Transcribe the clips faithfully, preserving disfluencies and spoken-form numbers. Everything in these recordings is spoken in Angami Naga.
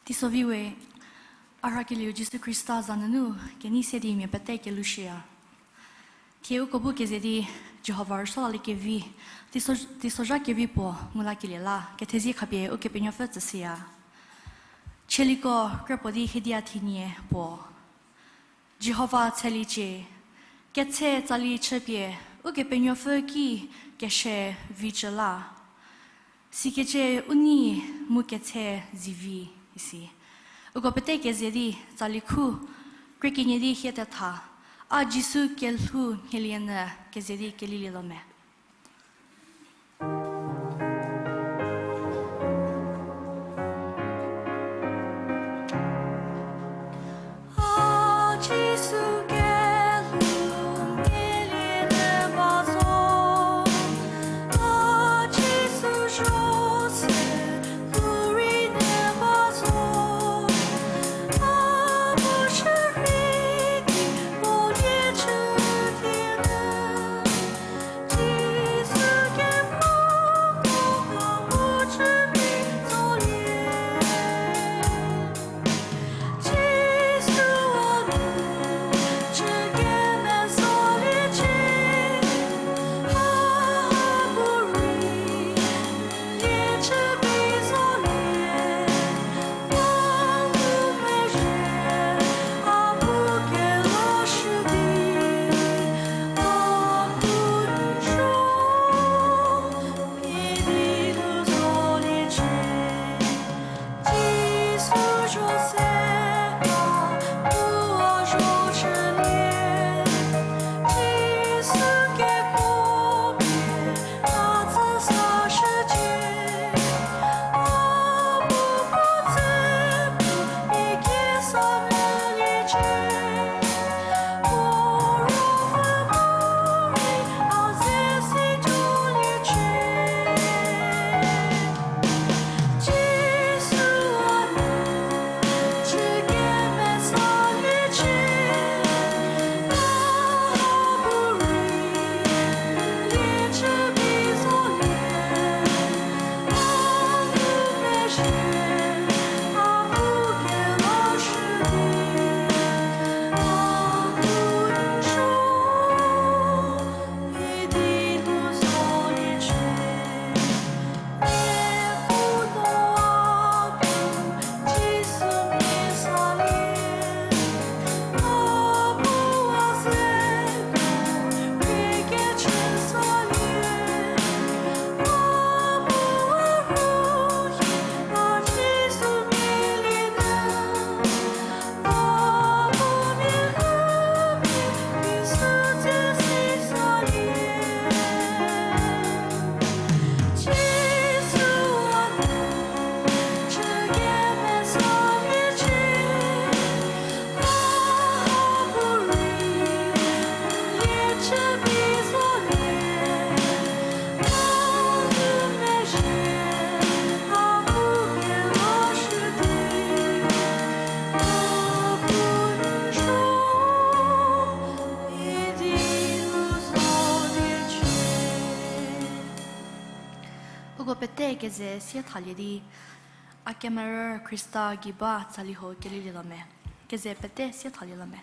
Teiso vi we, a rhakelieu Jisu Khrista za nunu kenei se di mia pete kelushüya. Thie uko bu keze di Jihova rüsuo laliekevi, teiso, teisozha kevi puo ngu lakelie la kethezie khapie Ukepenuopfü tsüshüya. Chieliko kre puo di hiedia thinie puo. Jihova tsheliecie, ketse tsali chüpie Ukepenuopfü ki keshü vi cü la. Sikecü u nei mu ketse zivi isi. Uko pete keze di tsali khu, krie kenie di hie tetha, a Jisu kelhou mhielie nyü keze di kelilietuo me. Uko pete keze sie thalie di, a kemerü Khrista gei ba tsali ho kelilietuo me. Keze pete sie thalie la me.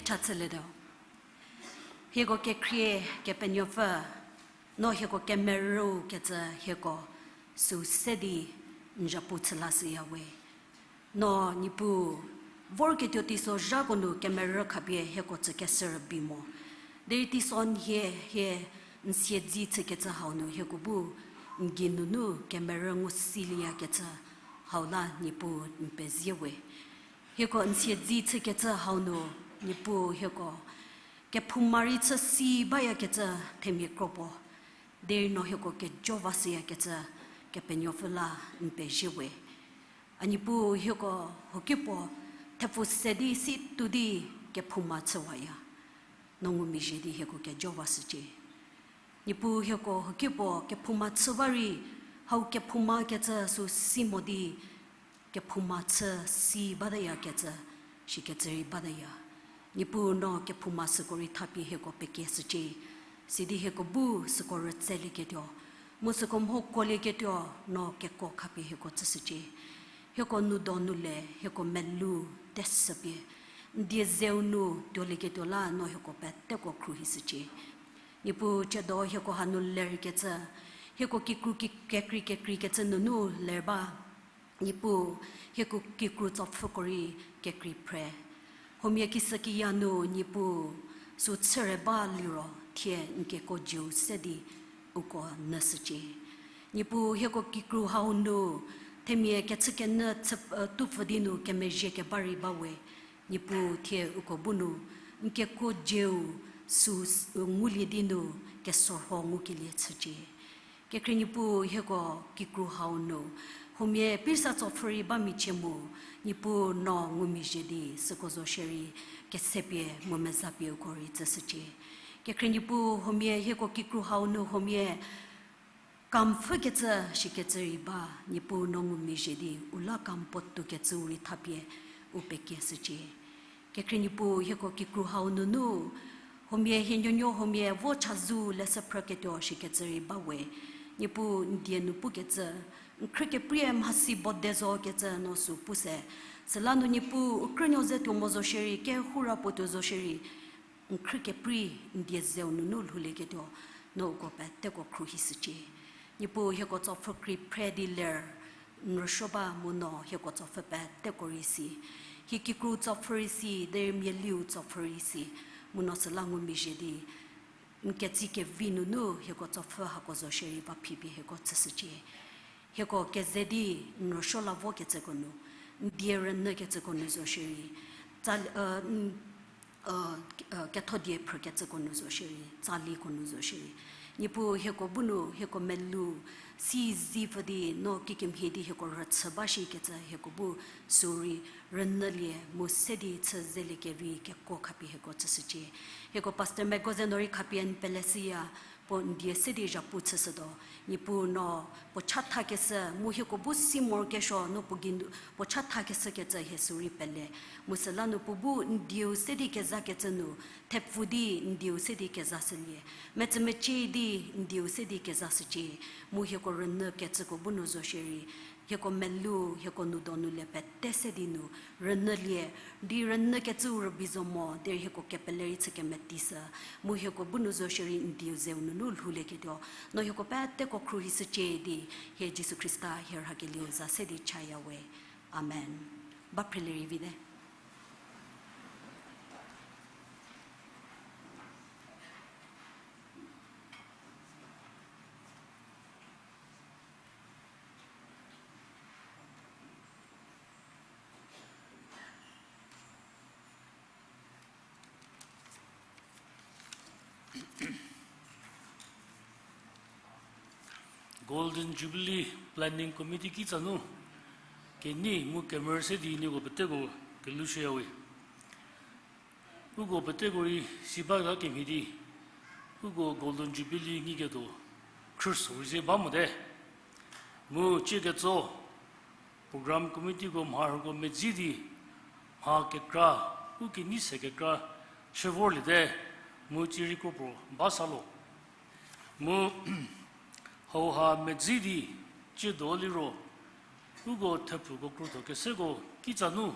Cha chülietuo. Hieko kekhrie Kepenuopfü, no hieko kemerüu kecü hieko süu se di n zapu chü lashüya we. No Niepuu, vorketuo teisozhako nu kemerü khapie hieko tsükeshü rübei mo. Derei teisonhie hie n siedzi chükecü hau nu hieko bu n gei nunu kemerü ngu silieyakecü hau la Niepuu n pezie we. Hieko n siedzi chükecü hau nu Niepuu hieko kephouma rei chü si bayakecü themia kro puo. Derei no hieko kejo vashüyakecü Kepenuopfü la n pezie we. A Niepuu hieko huoki puo thepfu se di si tuo di kephouma chüwaya. No ngumezhie di hieko kejo vashücie. Niepuu hieko huoki puo kephouma chü ba rei, hau kephouma kecü süu si mo di, kephouma chü si batayakecü, shikecü rei bataya. Niepuu no kephouma süko rei thapie hieko pekieshücie. Sidi hieko bu süko rütselieketuo, mu süko mho kuolieketuo, no kekuo khapie hieko tsüshücie. Hieko nou donu le hieko melou tesüpie, n die zeu nu tuolieketuo la no hieko peteko khruohishücie. Niepuu tsiedo hieko hanu lerkecü, hieko kikru ki-, kekrei kekreikecü nunu ler ba. Niepuu, hieko kikru tsopfhüko rei kekrei phre. Huomia kishükiya nu Niepuu, süu chüre ba liro thie n kekuo jieu se di uko nyüshücie. Niepuu hieko kikru hau nu, themia kechükenyü chü, e, tupfü di nu kemezhie keba rei ba we. Niepuu thie uko bu nu, n kekuo jieu süu s-, ngulie di nu kesorho ngukelie chücie. Kekhrie Niepuu hieko kikru hau nu, huomia pisa tsopfhü rei ba michie mu, Niepuu no ngumezhie di süko zo shierei kesepie mu mezapie uko rei tsüshücie. Kekhrie Niepuu huomia hieko kikru hau nu huomia kam pfhükecü shikecü rei ba, Niepuu no ngumezhie di u la kam puo toukecüu rei thapie u pekieshücie. Kekhrie Niepuu hieko kikru hau nunu, huomia hie nuonuo huomia vo chazou leshü phrüketuo shikecü rei ba we. Niepuu n die nu pukecü, n khrü keprie mhasi bo de zo kecü no süu pu se. Süla nu Niepuu u krünuo ze tuo mo zo shierei, kehou ra puo tuo zo shierei, n khrü keprei n die zeu nunu lhoulieketuo, no uko peteko khruohishücie. Niepuu hieko tsopfhü krei phre di ler, n rüsuo ba mu no hieko tsopfhü peteko rei si. Hie kikru tsopfhü rei si, derei mialiu tsopfhü rei si, mu no süla ngumezhie di n ketsi kevi nunu hieko tsopfhü hako zo shierei va phipie hieko tsüshücie. Hieko keze di n rüsuo la vokecüko nu, n die rünyükecüko nu zo shierei, tsa, e, n, e, e, ketho die phrükecüko nu zo shierei, tsaliko nu zo shierei, Niepuu hieko bu nu hieko melou si zipfü di no kikemhie di hieko rüchü ba shikecü hieko bu süu rei rünyülie mu se di chü zeliekevi kekuo khapie hieko tsüshücie. Hieko Pastor Megoze no rei khapie n peleshüya, puo n die se di zhapu chüshütuo. Niepuu no puo chathakeshü mu hieko bu si morokesuo no puo gei nu puo chathakeshükecü hie süu rei pele. Mu süla nu puo bu n dieu se di kezakecü nu, thepfu di n dieu se di kezashülie, metsümecie di n dieu se di kezashücie. Mu hieko rünyükecüko bu nu zo shierei, hieko melou hieko nou donu le pete se di nu rünyülie, di rünyükecüu rübei zo mo derei hieko kepele rei chü kemeteishü. Mu hieko bu nu zo shierei n dieu zeu nunu lhoulieketuo, no hieko peteko khruohishücie di, hie Jisu Khrista hie rhakelieu za se di chaya we. Amen. Ba phrelie rei vite. Golden Jubilee Planning Committee kitsa nu kenei mu kemerü se di nieko peteko kelhoushüyawe. Uko peteko rei si bata kemhie di, uko Golden Jubilee ngiketuo khrüso rei ze ba mote. Mu cie ketso, program committeeko mharhüko medzi di, mha kekra, u kenei se kekra chü vorliete, mu cie rei kro puo ba sa lo. Mu hauha medzi di, tsiedo liro, uko thepfuko krotho keseko kitsa nu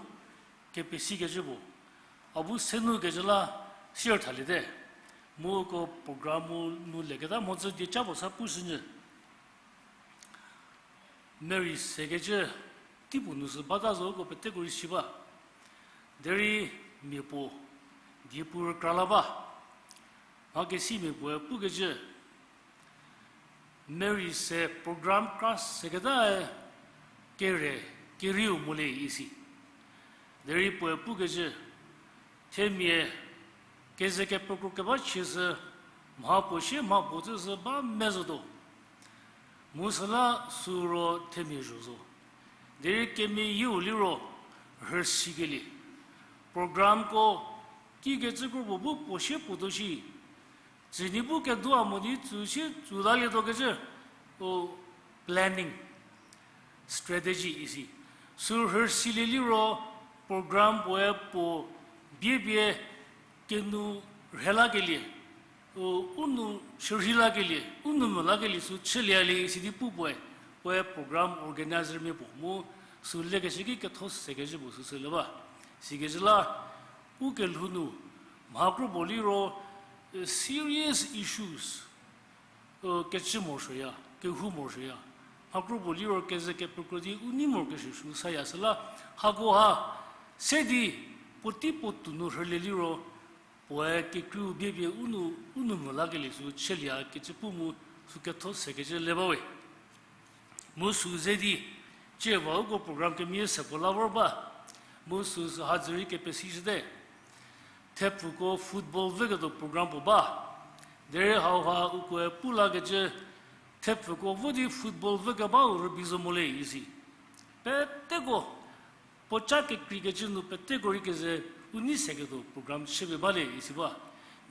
kepesikecü puo, A bu se nu kecü la sier thaliete. Mu uko program nu leketa mhodzü dieca puo sa pushünyü. Mary sekecü teipuo nu sü bata zo uko peteko rei si ba. Derei mia puo die pu rükra la ba. Mha kesimia puoe pukecü, Mary se program kra seketae kere kerieu mo le isi. Derei puoe pukecü, themia keze kepekro keba chie sü mha puo sie mha puo tsü sü ba me zotuo. Mu süla sü ro themia zho zo. Derei kemeyie-u liro rhüsikelie. Programko kikecü kro puo bu puo sie puo tuo shi. Tsüni bu kedua mo di tsü sie tsü talietuo kecü, o, planning, strategy isi. Sü rhüsilie liro program puoe puo bie bie kenu rhelakelie, u, u nu shürhi lakelie, u nou mvü lakelie sü chülie isi di pu puoe, puoe program organizermia puo mu sü lekeshü ki ketho sekecü puo süsü le ba. Sikecü la, u kelhou nu, mha kro puo liro, serious issues kecü morosuoya, kehou morosuoya. Mha kro puo liro keze kepekro di u nei morokesuo sü saya süla, hakoha se di puotei puo tou nu rhülie liro, puoe kekreiu bie bie u nou, u nou mvü lakelie sü chülie kecü pu mu sü ketho sekecü le bawe. Mu sü ze di, cie va uko program kemie se puo la vor ba, mu sü sü hadzü rei kepesishüte. Thepfuko football vüketuo program puo ba. Derei hauha ukoe pu lakecü, thepfuko vo di football vükebau rübei zo mo le isi. Peteko, puoca kekreikecü nu peteko rei keze u nei seketuo program chüpie ba le isi ba.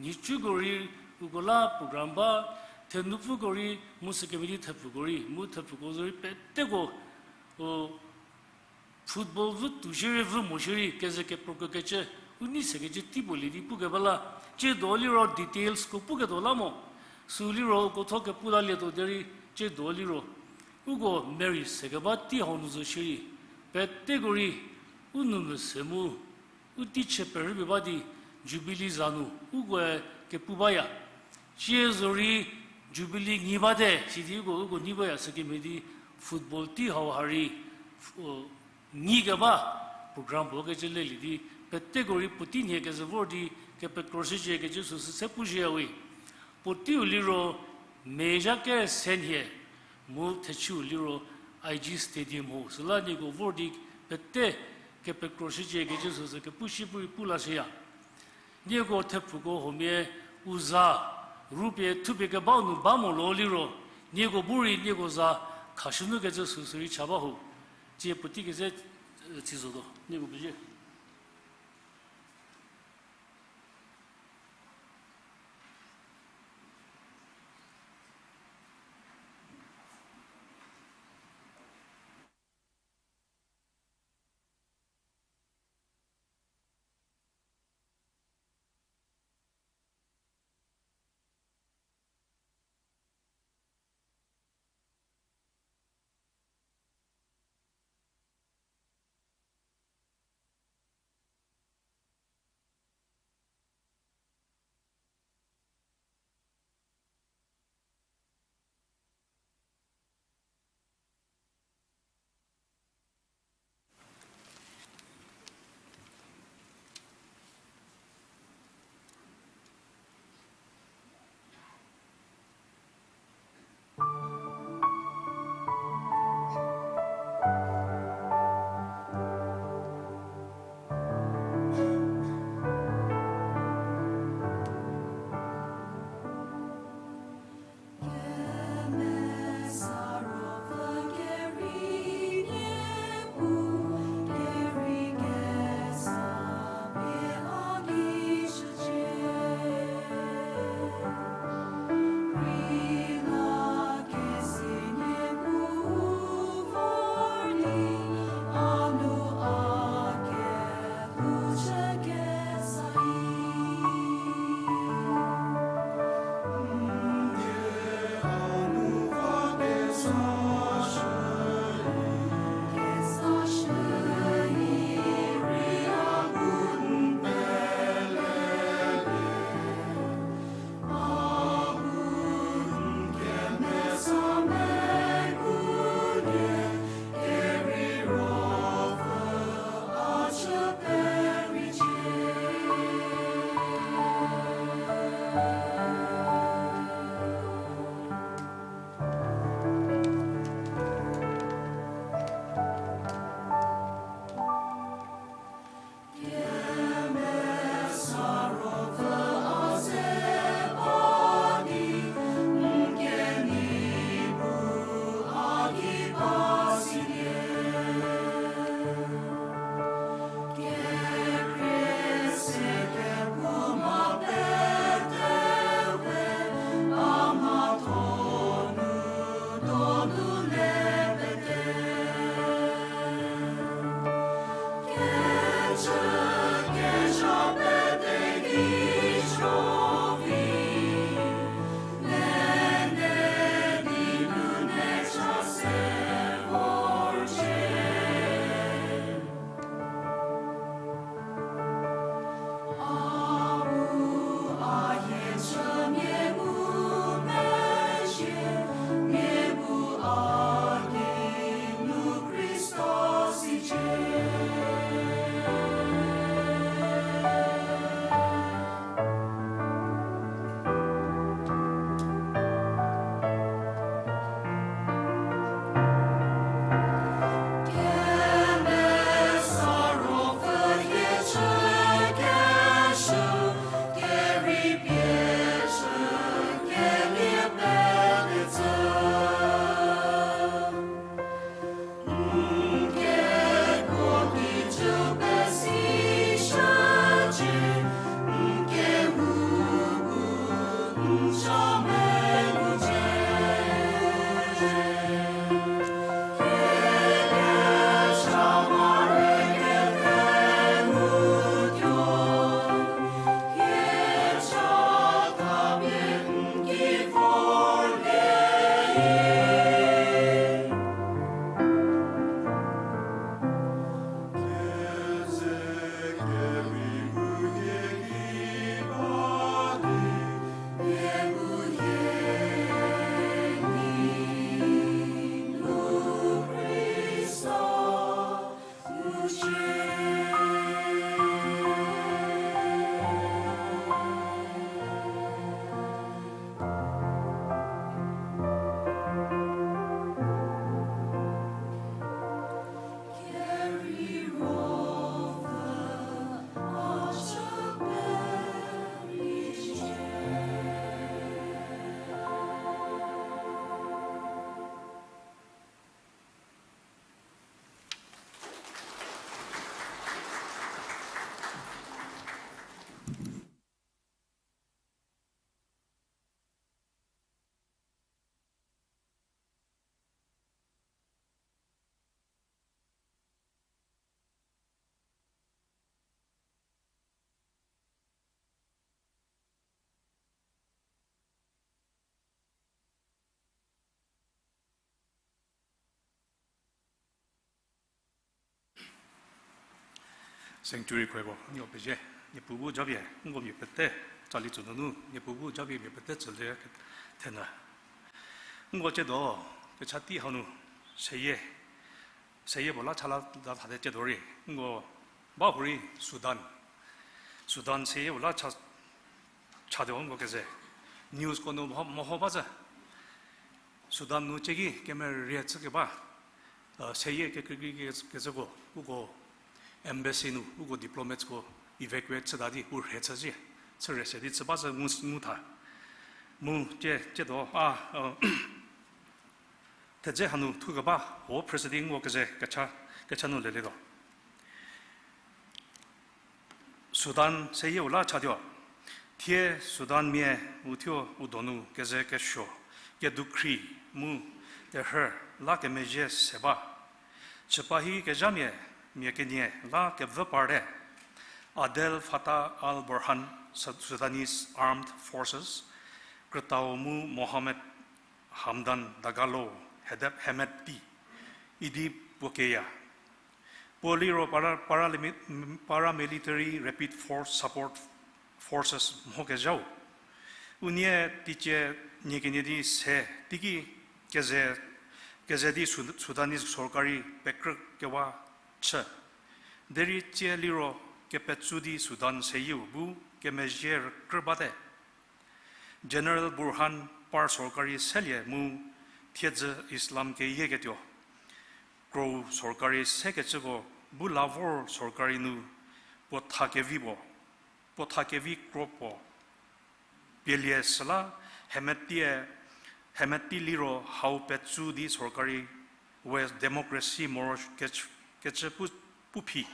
Nhicuko rei uko la program ba, thenupfuko rei mu sükemhie di thepfuko rei, mu thepfuko zorei peteko, u, football vü tou shierei vü mo shierei keze kepro kekecü, u nei sekecü tei puo lie di pukeba la, tsiedo liro detailsko puketuo la mo, sü liro uko tho kepu lalietuo derei, tsiedo liro, uko Mary sekeba tei hau nu zo shierei, peteko rei, u nou mvü se mu, u tei chü perüpie ba di, Jubilee za nu, ukoe kepu baya. Tsie zorei Jubilee nyi bate, sidi uko, uko nyi baya sükemhie di football tei hau ha rei, u, nyi keba program puo kecü lelie di, peteko rei puotei nhie kezü vor di, kepekroshücie kecü süsü se pushüyawe. Puoteiu liro, mezha kere se nhie, mu thechüu liro, I G Stadium ho, süla nieko vor di pete kepekroshücie kecü süsü kepu shi pu rei pu lashüya. Nieko thepfuko huomia u za, rupie thupie kebau nu ba mo lo liro, nieko bu rei nieko za khashü nu kecü süsü rei cha ba ho. Tsie puotei keze, e, tsi zotuo, nieko pezie. Sanctuary choirko, nko pezie, Niepuu bu japie nko mia pete, tsali tsü nunu Niepuu bu japie mia pete tsülie thenyü. Nko tsiedo, kecha tei hanu, seyie, seyie puo la cha la da thate tsiedo rei, nko ba hurei Sudan, Sudan seyie puo la cha, chatuo nko keze. Newsko nu meho, meho ba zü. Sudan nu cieki kemerie chükeba, seyie kekreikreikecüko, uko embassy nu, uko diplomatsko evacuate chüta di u rhe chüzie, chüre se di chü ba zü ngu, ngu tha. Mu tie, tsiedo a, thedze hanu thukeba, o president nko keze kecha, kecha nu lelietuo. Sudan seyieu la chatuo. Thie Sudanmia uthuo u donu keze kesuo, kedukhri mu terhü la kemezhie se ba. Chüpa hi kezhamia, mia kenie la kevü parte. Adel Fattah al-Burhan, Su-, Sudanese Armed Forces, krütau mu Mohammed Hamdan Dagalo, Hedep Hemedti, idi puo keya. Puo liro para-, paralimi-, paramilitary Rapid Force Support Forces mhokezhau. Unie teicie nie kenie di se teiki keze, keze di Su-, Sudanese sorkari pekrü kewa chü. Derei tsie liro kepetsu di Sudan seyieu bu kemezhie rükrü bate. General Burhan par sorkari selie mu thiedzü Islam keyieketuo. Krou sorkari sekecüko bu la vor sorkari nu puo tha kevi puo, puo tha kevi kro puo pielie süla Hemedti-e, Hemedti liro hau petsu di sorkari we democracy moro kecü, kecü pu, pu phi.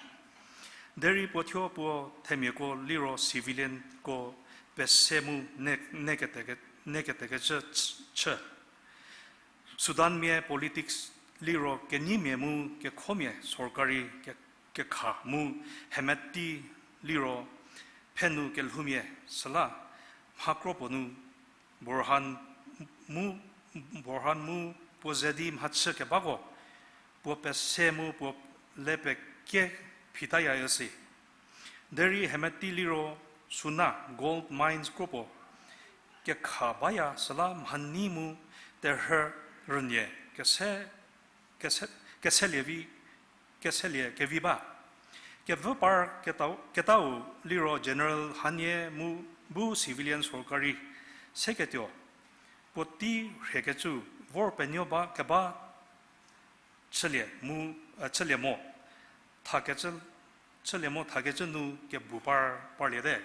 Derei puo thuo puo themiako liro civilianko pese mu ne, ne kete, ne ketekecü ch-, chü. Sudanmia politics liro kenyimia mu kekhomia sorkari ke, kekha mu Hemedti liro phenu kelhoumia süla mhakro puo nu Burhan mu, Burhan mu puo ze di mhachü kebako puo pese mu puo le pekie phitaya üsi. Derei Hemedti liro suna gold mines kro puo kekha baya süla mhanyi mu terhü rünie kese, kese, keselie vi, keselie kevi ba. Kevü par ketau, ketau liro general hanie mu bu civilian sorkari seketuo puotei rhiekecü vor penuo ba keba chülie mu, chülie mo, thakecü, chülie mo thakecü nu kebu par, parliete.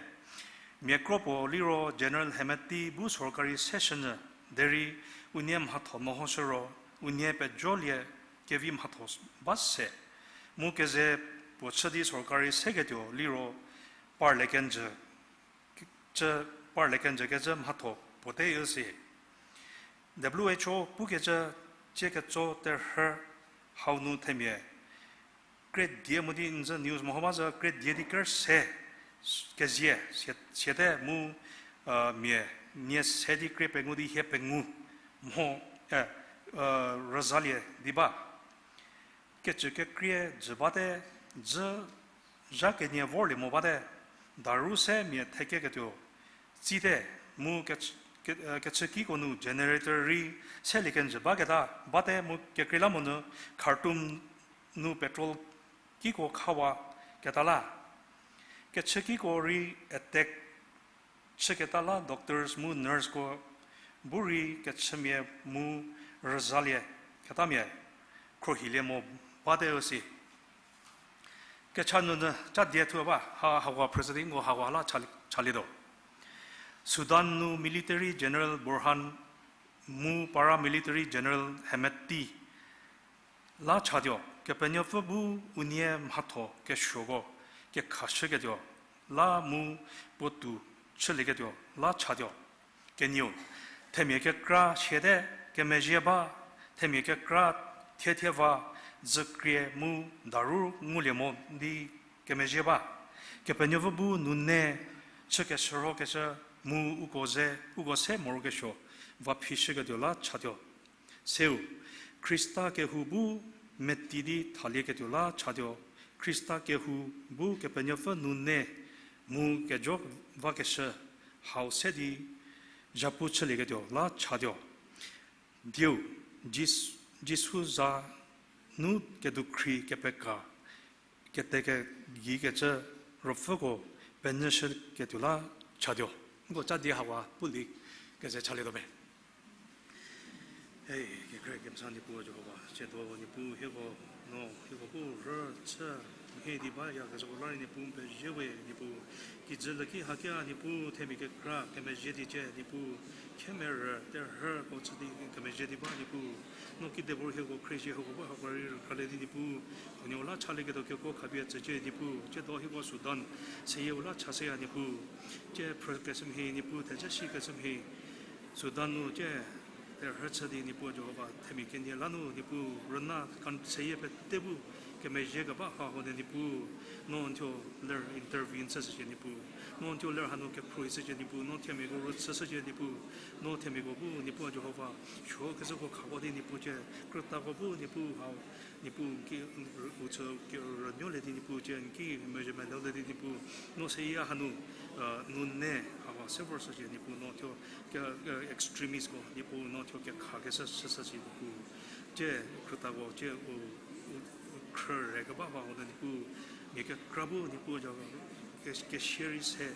Mia kro puo liro General Hemedti bu sorkari seshünyü derei unie mhatho mehoshü ro unie pejolie kevi mhatho ba se. Mu keze puo chü di sorkari seketuo liro parlie kenjü, cü, parlie kenjü kecü mhatho puote üsi. W H O pukecü tsie ketso terhü hau nu themia kre die mo di n zü news meho ba zü kre die di ker se kezie, sie, siate mu, mia nie se di krie pengou di hie pengou mho, rüzalie di ba. Kecü kekrie jü bate, jü zha kenie vorlie mo bate, daru se mia thekeketuo tsite mu kech-, ke-, kechükiko nu generator rei selie kenjü baketa bate mu kekreilamonyü Khartoum nu petrol kiko khawa keta la. Kechükiko rei attack chüketa la doctors mu nurseko bu rei kechümia mu rüzalie ketamia khrohilie mo bate üsi. Kecha nunu cha die thuo ba, ha, hawa presidentko hawa la chali-, chalietuo. Sudan nu military general Burhan mu paramilitary general Hemedti la chatuo, Kepenuopfü bu unie mhatho kesuoko kekhashüketuo la mu puotou chülieketuo la chatuo. Kenieu, themia kekra siate kemezhie ba, themia kekra thiethie va, dzükrie mu daru ngulie mo di kemezhie ba. Kepenuopfü bu nune chükeshürhokecü mu uko ze, uko se morokesuo va phishüketuo la chatuo. Seu, Khrista kehou bu meti di thalieketuo la chatuo, Khrista kehou bu Kepenuopfü nunu mu kejo vakeshü hau se di zhapu chülieketuo la chatuo. Dieu, Jis-, Jisu za nu kedukhri kepeka, kete kegei kecü ruopfüko penyüshüketuo la chatuo. Nko ca di hawa puli keze chalietuo me. Ei, kekre kemesa Niepuu Jihova, tsiedo Niepuu hieko, no hieko bu rü chü mhie di bayakezhako la rei Niepuu n pezie we Niepuu. Kijü lüki hakia Niepuu themia kekra kemezhie di cie Niepuu, khemerü terhüko chü di kemezhie di ba Niepuu. No kedipuo hieko khrieshie hieko bu hako rei rükralie di Niepuu, huoniehuo la chalieketuo kekuo khapie tsücie Niepuu. Tsiedo hieko Sudan seyieu la chashüya Niepuu. Tsie phrükeshü mhie Niepuu, thejashikeshü mhie Sudan nu tsie terhü chü di Niepuu Jihova themia kenie la nu Niepuu rüna kan seyie pete bu kemezhie keba ha huonie Niepuu, no n thuo ler intervene chüshücie Niepuu, no n thuo ler hanu kekhruohishücie Niepuu, no themiako rüchüshücie Niepuu, no themiako bu Niepuu Jihova suo kezhüko khako di Niepuu tsie krütako bu Niepuu hau Niepuu n ki, u chü ki rünuolie di Niepuu tsie n ki mezhie melou le di Niepuu, no seyie hanu, nunu hawa se vorshücie Niepuu, no thuo ke, ke extremistko Niepuu no thuo kekhakeshü shüshücie Niepuu. Tsie krütako tsie u, u, u khrüre keba ha huonie Niepuu, mia kekra bu Niepuu ja ke, kesia rei se,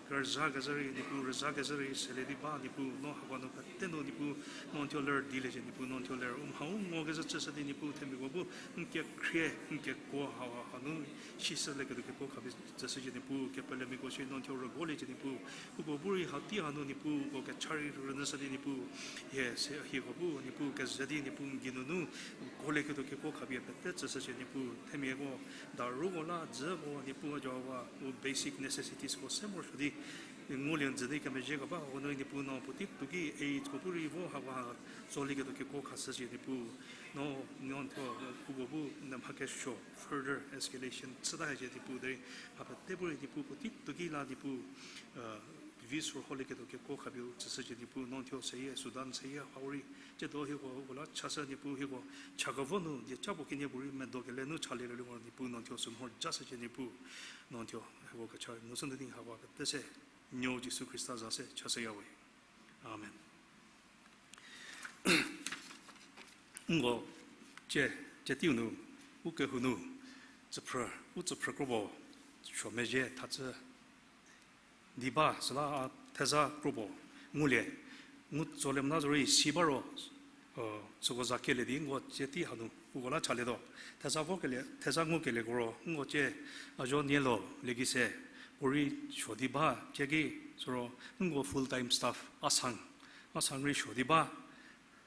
kerüzhakezhü rei Niepuu, rüzhakezhü rei selie di ba Niepuu, no hako nu pete nu Niepuu, no n thuo ler diliecie Niepuu, no n thuo ler u mha u ngokezhü chüshü di Niepuu, themiako bu n kekhrie, n kekuo hawa hanu sishülieketuo kekuo khapie tsüshücie Niepuu, kepelemiako shie no n thuo rügoliecie Niepuu, uko bu rei hatei hanu Niepuu, uko kecha rei rünyüshü di Niepuu, hie se hieko bu Niepuu keze di Niepuu n geinunu kolieketuo kekuo khapie pete tsüshücie Niepuu, themiako daruko la dzüko Niepuu Jihova u basic necessitiesko se morosuo di ngulie n dzü di kemezhie keba hako nu Niepuu no puotei tuoki aidko bu rei vo hako ha tsolieketuo kekuo khashücie Niepuu, no, no n thuo uko bu n mha kesuo further escalation chüta hiecie Niepuu derei ha pete bu rei Niepuu puotei tuoki la Niepuu vi sürholieketuo kekuo khapie u tsüshücie Niepuu, no n thuo seyie Sudan seyie hau rei tsiedo hieko uko la chashü Niepuu, hieko cha kevo nu dieca puo kenie puorei medo kele nu chalie liro Niepuu no n thuo sü mhor jashücie Niepuu, no n thuo hieko kecha nu sü nu di hako pete se, nuo Jisu Khrista za se chashüya we. Amen. Nko, tsie, tsie teiu nu, u kehou nu, tsüphrü, u tsüphrü kropuo, suo mezhie thachü di ba, süla a theza kropuo ngulie, ngu tsolie mona zorei si ba ro, süko za kelie di nko tsie tei hanu uko la chalietuo. Theza vokelie, theza ngukelieko ro nko tsie a zuo nielo lekise, puorei suo di ba, tsie ki, süro nko full time staff asang, asang rei suo di ba,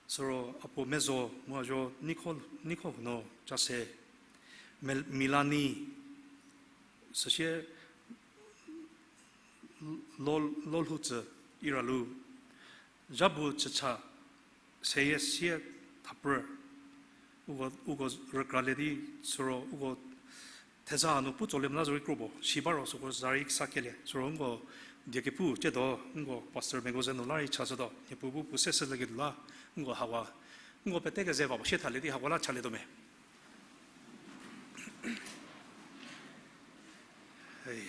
süro a puo mezo mu a zuo nikho, nikho huno cha se, Mel-, Milani, süsie Lol-, Lolhoutsü, Iralu, zhabu chücha, seyie sie thapü, uko, uko rükralie di, süro uko theza nu pu tsolie mona zorei kropuo si ba ro süko za rei sa kelie, süro nko die kepu tsiedo, nko pastor miako ze nu la rei chashütuo, Niepuu bu puo se shülieketuo la, nko hawa, nko pete keze va puo sie thalie di hako la chalietuo me. Ei,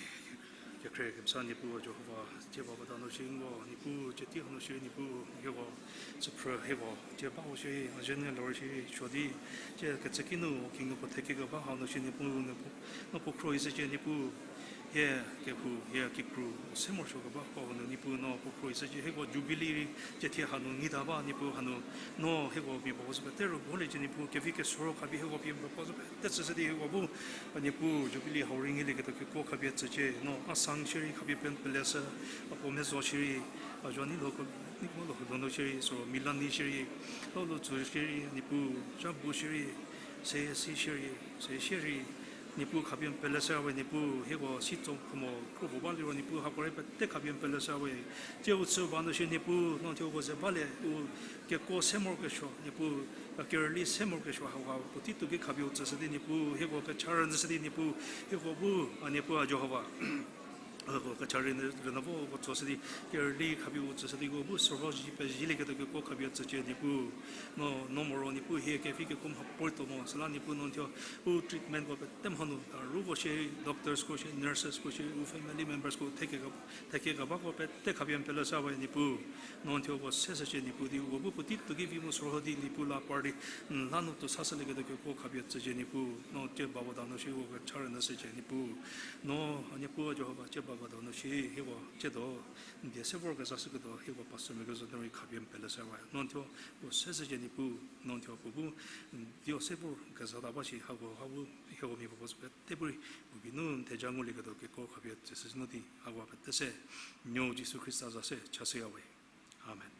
kekhrie kemesa Niepuu Jihova, tsie ba bata nu shi nko, Niepuu, tsie tei hanu shi Niepuu, hieko, tsüphrü hieko, tsie ba ho shi, a zhie nu lor shi, suo di, tsie kecü ki nu, kingu puo thekekeba hanu shi Niepuu, no puo khruohishücie Niepuu, hie kehou, hie kikru, se morosuo keba hanu Niepuu no puo khruohishücie, hieko Jubilee rei, tsie thie hanu ngita ba Niepuu hanu, no hieko mia puo zü pete rügoliecie Niepuu, kevi kesoro khapie hieko pie mia puo zü pete tsüshü di hieko bu, a Niepuu Jubilee hau rei ngulieketuo kekuo khapie tsücie, no asang shierei khapie pen peleshü, a puo mezo shierei, a zuo niloko, niloko donu shierei, süro Milani shierei, Lolhoutsü shierei, Niepuu, zhabu shierei, seyie si shierei, seyie shierei, Niepuu khapie peleshü we Niepuu, hieko sitso khumo kropuo ba liro Niepuu hako rei pete khapie peleshü we. Tsie u chü ba nu shi Niepuu, no thuoko ze balie, u kekuo se morokesuo Niepuu, a kerüli se morokesuo hauha puotei tuoki khapie u tsüshü di Niepuu, hieko kecha rünyüshü di Niepuu, hieko bu, a Niepuu a Jihova. Ko kecha rei n- rüna vo ko tsoshü di, kerüli khapie u tsüshü di ko bu sürho ji pezhielie ketuo kekuo khapie tsücie Niepuu. No, no moro Niepuu hie kevi kekuo mha puorei tuo mo, süla Niepuu no n thuo u treatment ko pete mha nu, a, ru ko shie, doctors ko shie, nurses ko shie, u family members ko, theke ka, theke kebako pete khapie n peleshü we Niepuu. No n thuo ko seshücie Niepuu di, uko bu puotei tuo ki vi mu sürho di Niepuu la par di, n la nu tuo sashülie ketuo kekuo khapie tsücie Niepuu. No tie bavota nu shie uko kecha rünyüshücie Niepuu. No, a Niepuu Jihova tie bavota nu shie hieko tsiedo n die se vor kezashüketuo hieko pastor Megoze nu rei khapie n peleshü we. No n thuo ko seshücie Niepuu, no n thuo puo bu n die se vor kezata ba shi hako, ha bu hieko mia puo puo sü pete bu rei, puo bi nu n theja ngulieketuo kekuo khapie tsüshü nu di hako pete se, nuo Jisu Khrista za se chashüya we. Amen.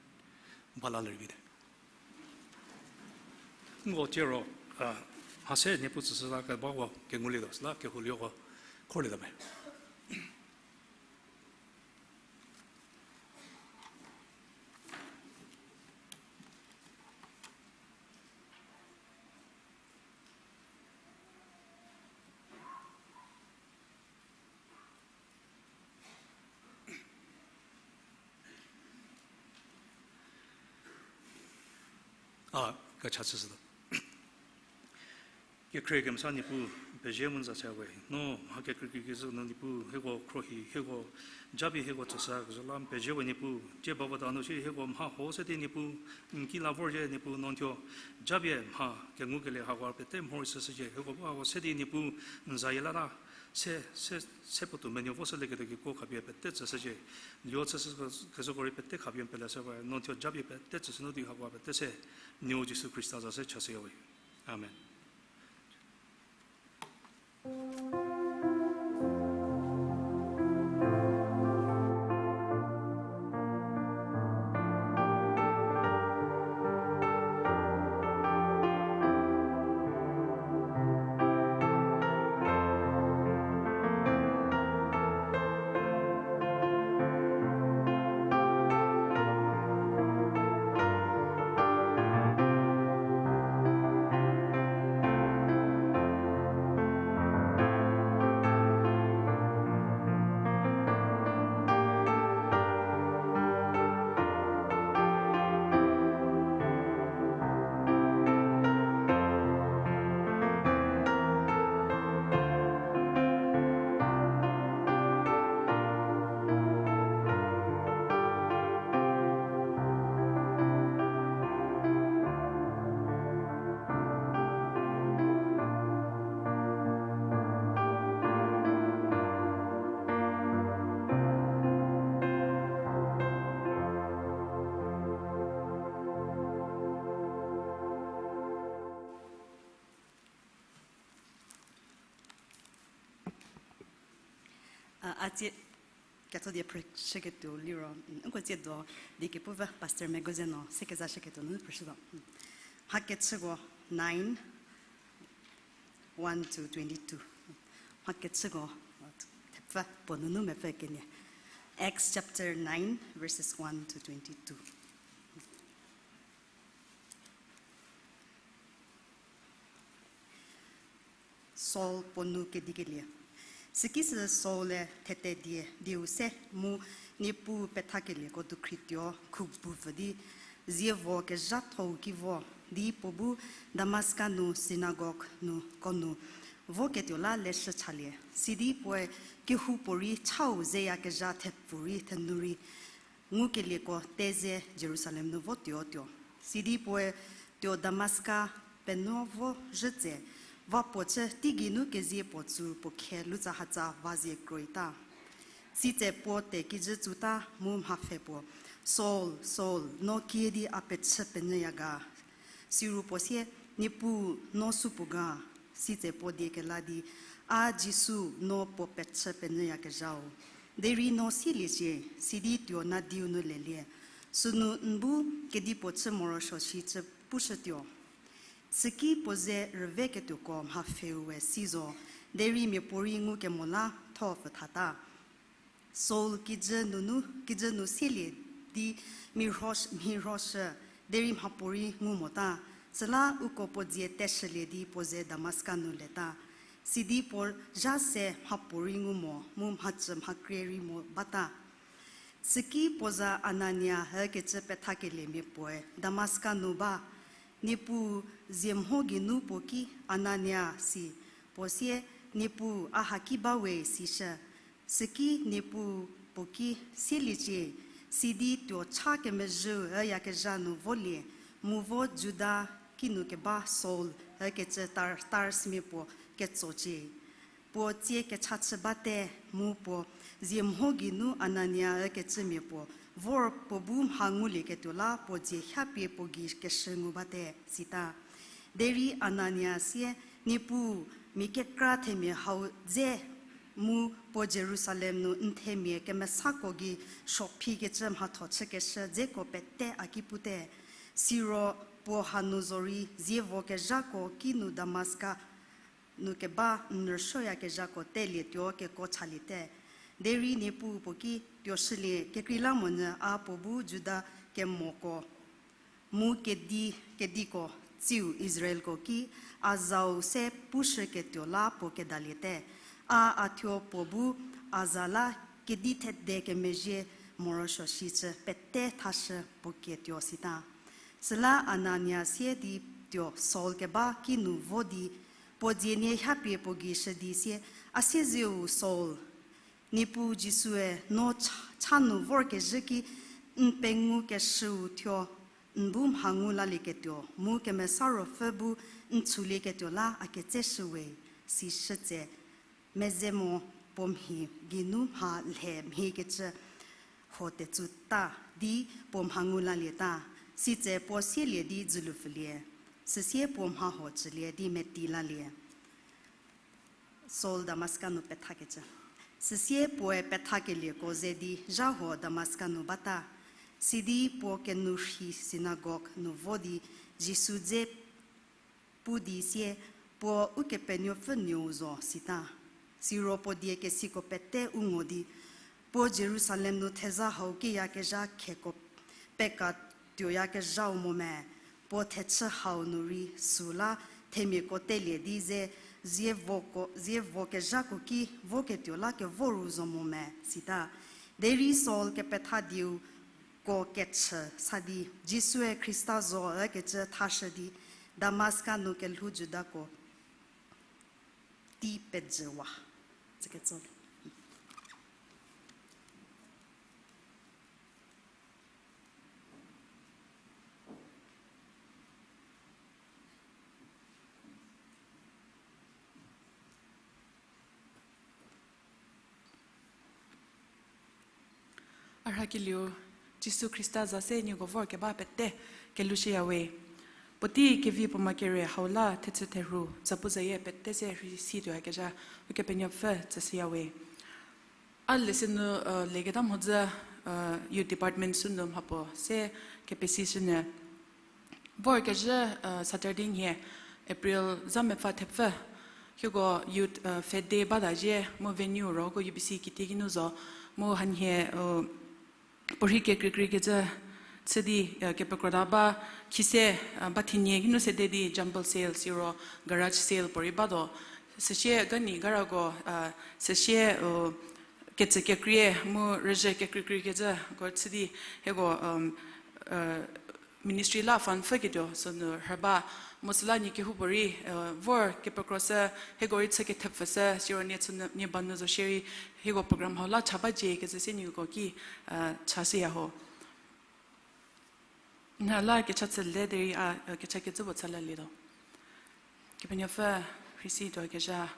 Bala lervite. Nko tiero, a, mha se Niepuu tsüshüta kebako kengulietuo süla kehoulieko khorlietuo me. A, kecha chüshütuo. Kekhrie kemesa Niepuu, pezie mu n za se we. No mha kekrei kekreikecü nu Niepuu, hieko khruohi, hieko japie hieko tsüshü kezhü la n pezie we Niepuu. Tie bavota nu shie hieko mha huo se di Niepuu, n ki la vorzhie Niepuu, no n thuo japie mha kengukelie hako pete mhorei shüshücie, hieko bu hako se di Niepuu, n zayie la ta, se, se, se puotou menuo voshülieketuo kekuo khapie pete tsüshücie. Luo chüshü kezhüko rei pete khapie n peleshü we, no n thuo japie pete tsüshü nu di hako pete se, nuo Jisu Khrista za se chashüya we. Amen. A, a tsie, ketso die phrüshüketuo liro, n, nko tsiedo, die kepuvü Pastor Megoze no, se kezashüketuo nunu phrüshütuo. Mhakechüko nine, one to twenty-two. Mhakechüko, thepfü puo nunu mepfü kenie. Acts chapter nine, verses one to twenty-two. Saul puo nu kedikelie. Sükisü Saul-e thete die dieu se mu Niepuu pethakelieko dukhri tuo khubupfü di, zievo kezhathou ki vo di puo bu Damaska nu sinagog nu ko nu voketuo la leshü chalie. Sidi puoe kehoupuorei chau zeyakezha thepfu rei thenu rei ngukelieko te ze Jerusalem nu votuotuo. Sidi puoe tuo Damaska penuo vo zhütse, va puo chü teigei nu kezie puo tsu puo khe lutsahatsa va zie kroita. Sitse puo te kijü tsuta mu mhapfhe puo, Saul, Saul, no kiüdi a pechü penyüya ga? Siru puo sie, Niepuu, no supuo ga? Sitse puo die kela di, A Jisu, no puo pechü penyüyakezhau. Derei no sieliecie, sidi tuo nadiu nu lelie. Sünu n bu kedipuo chü morosuo shi cü pushütuo. Süki puo ze rüveketuoko mhapfheu we si zo, derei miapuorei ngukemo la thopfü thata. Saul kijü nunu, kijü nu sielie di mhirho-, mhirhoshü, derei mhapuorei ngu mota, süla uko puo dzie teshülie di puo ze Damaska nu leta. Sidi puo zha se mhapuorei ngu mo, mu mhacü mhakrie rei mo bata. Süki puo za Anania hükecü pethakeliemia puoe Damaska nu ba. Niepuu zie mho geinu puo ki, Anania, si. Puo sie, Niepuu, a haki ba we, sishü. Süki Niepuu puo ki, sieliecie, sidi tuo cha kemezhüu üyakezha nu volie, mu vo Juda kinu keba Saul hükecü Tar-, Tarsmia puo ketsocie. Puo tsie kecha chü bate, mu puo zie mho geinu Anania ükecümia puo vor puo bu mha ngulieketuo la puo dzie hiapie puo gei keshü ngu bate, sita. Derei Anania sie, Niepuu, mia kekra themia hau dze mu puo Jerusalem nu n themia kemesako gei suophikecü mhatho chükeshü dzeko pete a ki pute. Siro puo hanu zorei zievo kezhako kinu Damaska nu keba n rüsuoyakezhako telietuo keko chaliete. Derei Niepuu puo ki, tuoshülie, kekreilamonyü a puo bu Juda kemoko mu kedi, kediko tsiu Israelko ki a zau se pushüketuo la puo kedaliete. A a thuo puo bu a za la kedi thede kemezhie morosuo shicü pete thashü puo ketuo sita. Süla Anania sie di tuo Saul keba kinu vo di, puo dzie nie hiapie puo gei shü di sie, A siezieu Saul, Niepuu Jisue no cha, cha nu vorkezhü ki n pengou keshüu thuo n bu mha ngu lalieketuo mu Kemesa Ruopfü bu n chulieketuo la a ketseshüwe, sishü tse. Meze mo puo mhi geinu mha lhe mhiekecü huo tetsu ta di puo mha ngu lalieta, sitse puo sielie di dzülu pfülie, süsie puo mha huo cülie di meti lalie. Saul Damaska nu pethakecü. Süsie puoe pethakelieko ze di zha huo Damaska nu bata, sidi puo kenu rhi sinagog nu vo di Jisu dze pu di sie, Puo Ukepenuopfü nuou zo, sita. Siro puo die kesiko pete u ngo di, Puo Jerusalem nu theza hau kiyakezha kheko peka tuoyakezhau mo me? Puo thechü hau nu rei süla themiako telie di ze zievoko, zievo kezhako ki voketuo la kevo ru zo mo me? Sita. Derei Saul kepethadiu ko kechü sa di, Jisue Khrista zo ükecü thashü di, Damaska nu kelhou Judako tei pejüwa. Tsüketso. A rhakelieu, Jisu Khrista za se nieko vor keba pete kelhushüyawe. Puotei kevi puo ma kere hau la thechü therhu zapuzayie pete se rhei si tuoyakezha Ukepenuopfü tsüshüyawe. A lese nu, eh, leketa mhodzü, eh, Youth Department sünu mhapuo se kepesishünyü. Vorkezhü, eh, Saturday nhie, April za mepfü thepfü, hieko Youth, eh, Fete Day bata zhie mu venue roko U B C kitiekinu zo, mu hanhie, eh, puorhi kekreikreikecü chü di, eh, kepekro ta ba khise, eh, ba thinie kinu sede di jumble sale siro garage sale puorei batuo. Süsie gani garako, eh, süsie, eh, kecü kekrie mu rüzhü kekreikreikecüko chü di hieko, um, eh, ministry la fund pfhüketuo sünu rhü ba, mu süla nie kehoupuorei, eh, vor kepekro sü hieko rei chü kethepfü sü siro nie chü nie ba nu zo shierei hieko program hau la cha ba cie kecü se nieko ki, eh, chashüya ho. Nha la kecha chüle derei a, eh, kecha kecü puo chü lalietuo. Kepenuopfü, rhei si tuoyakezha,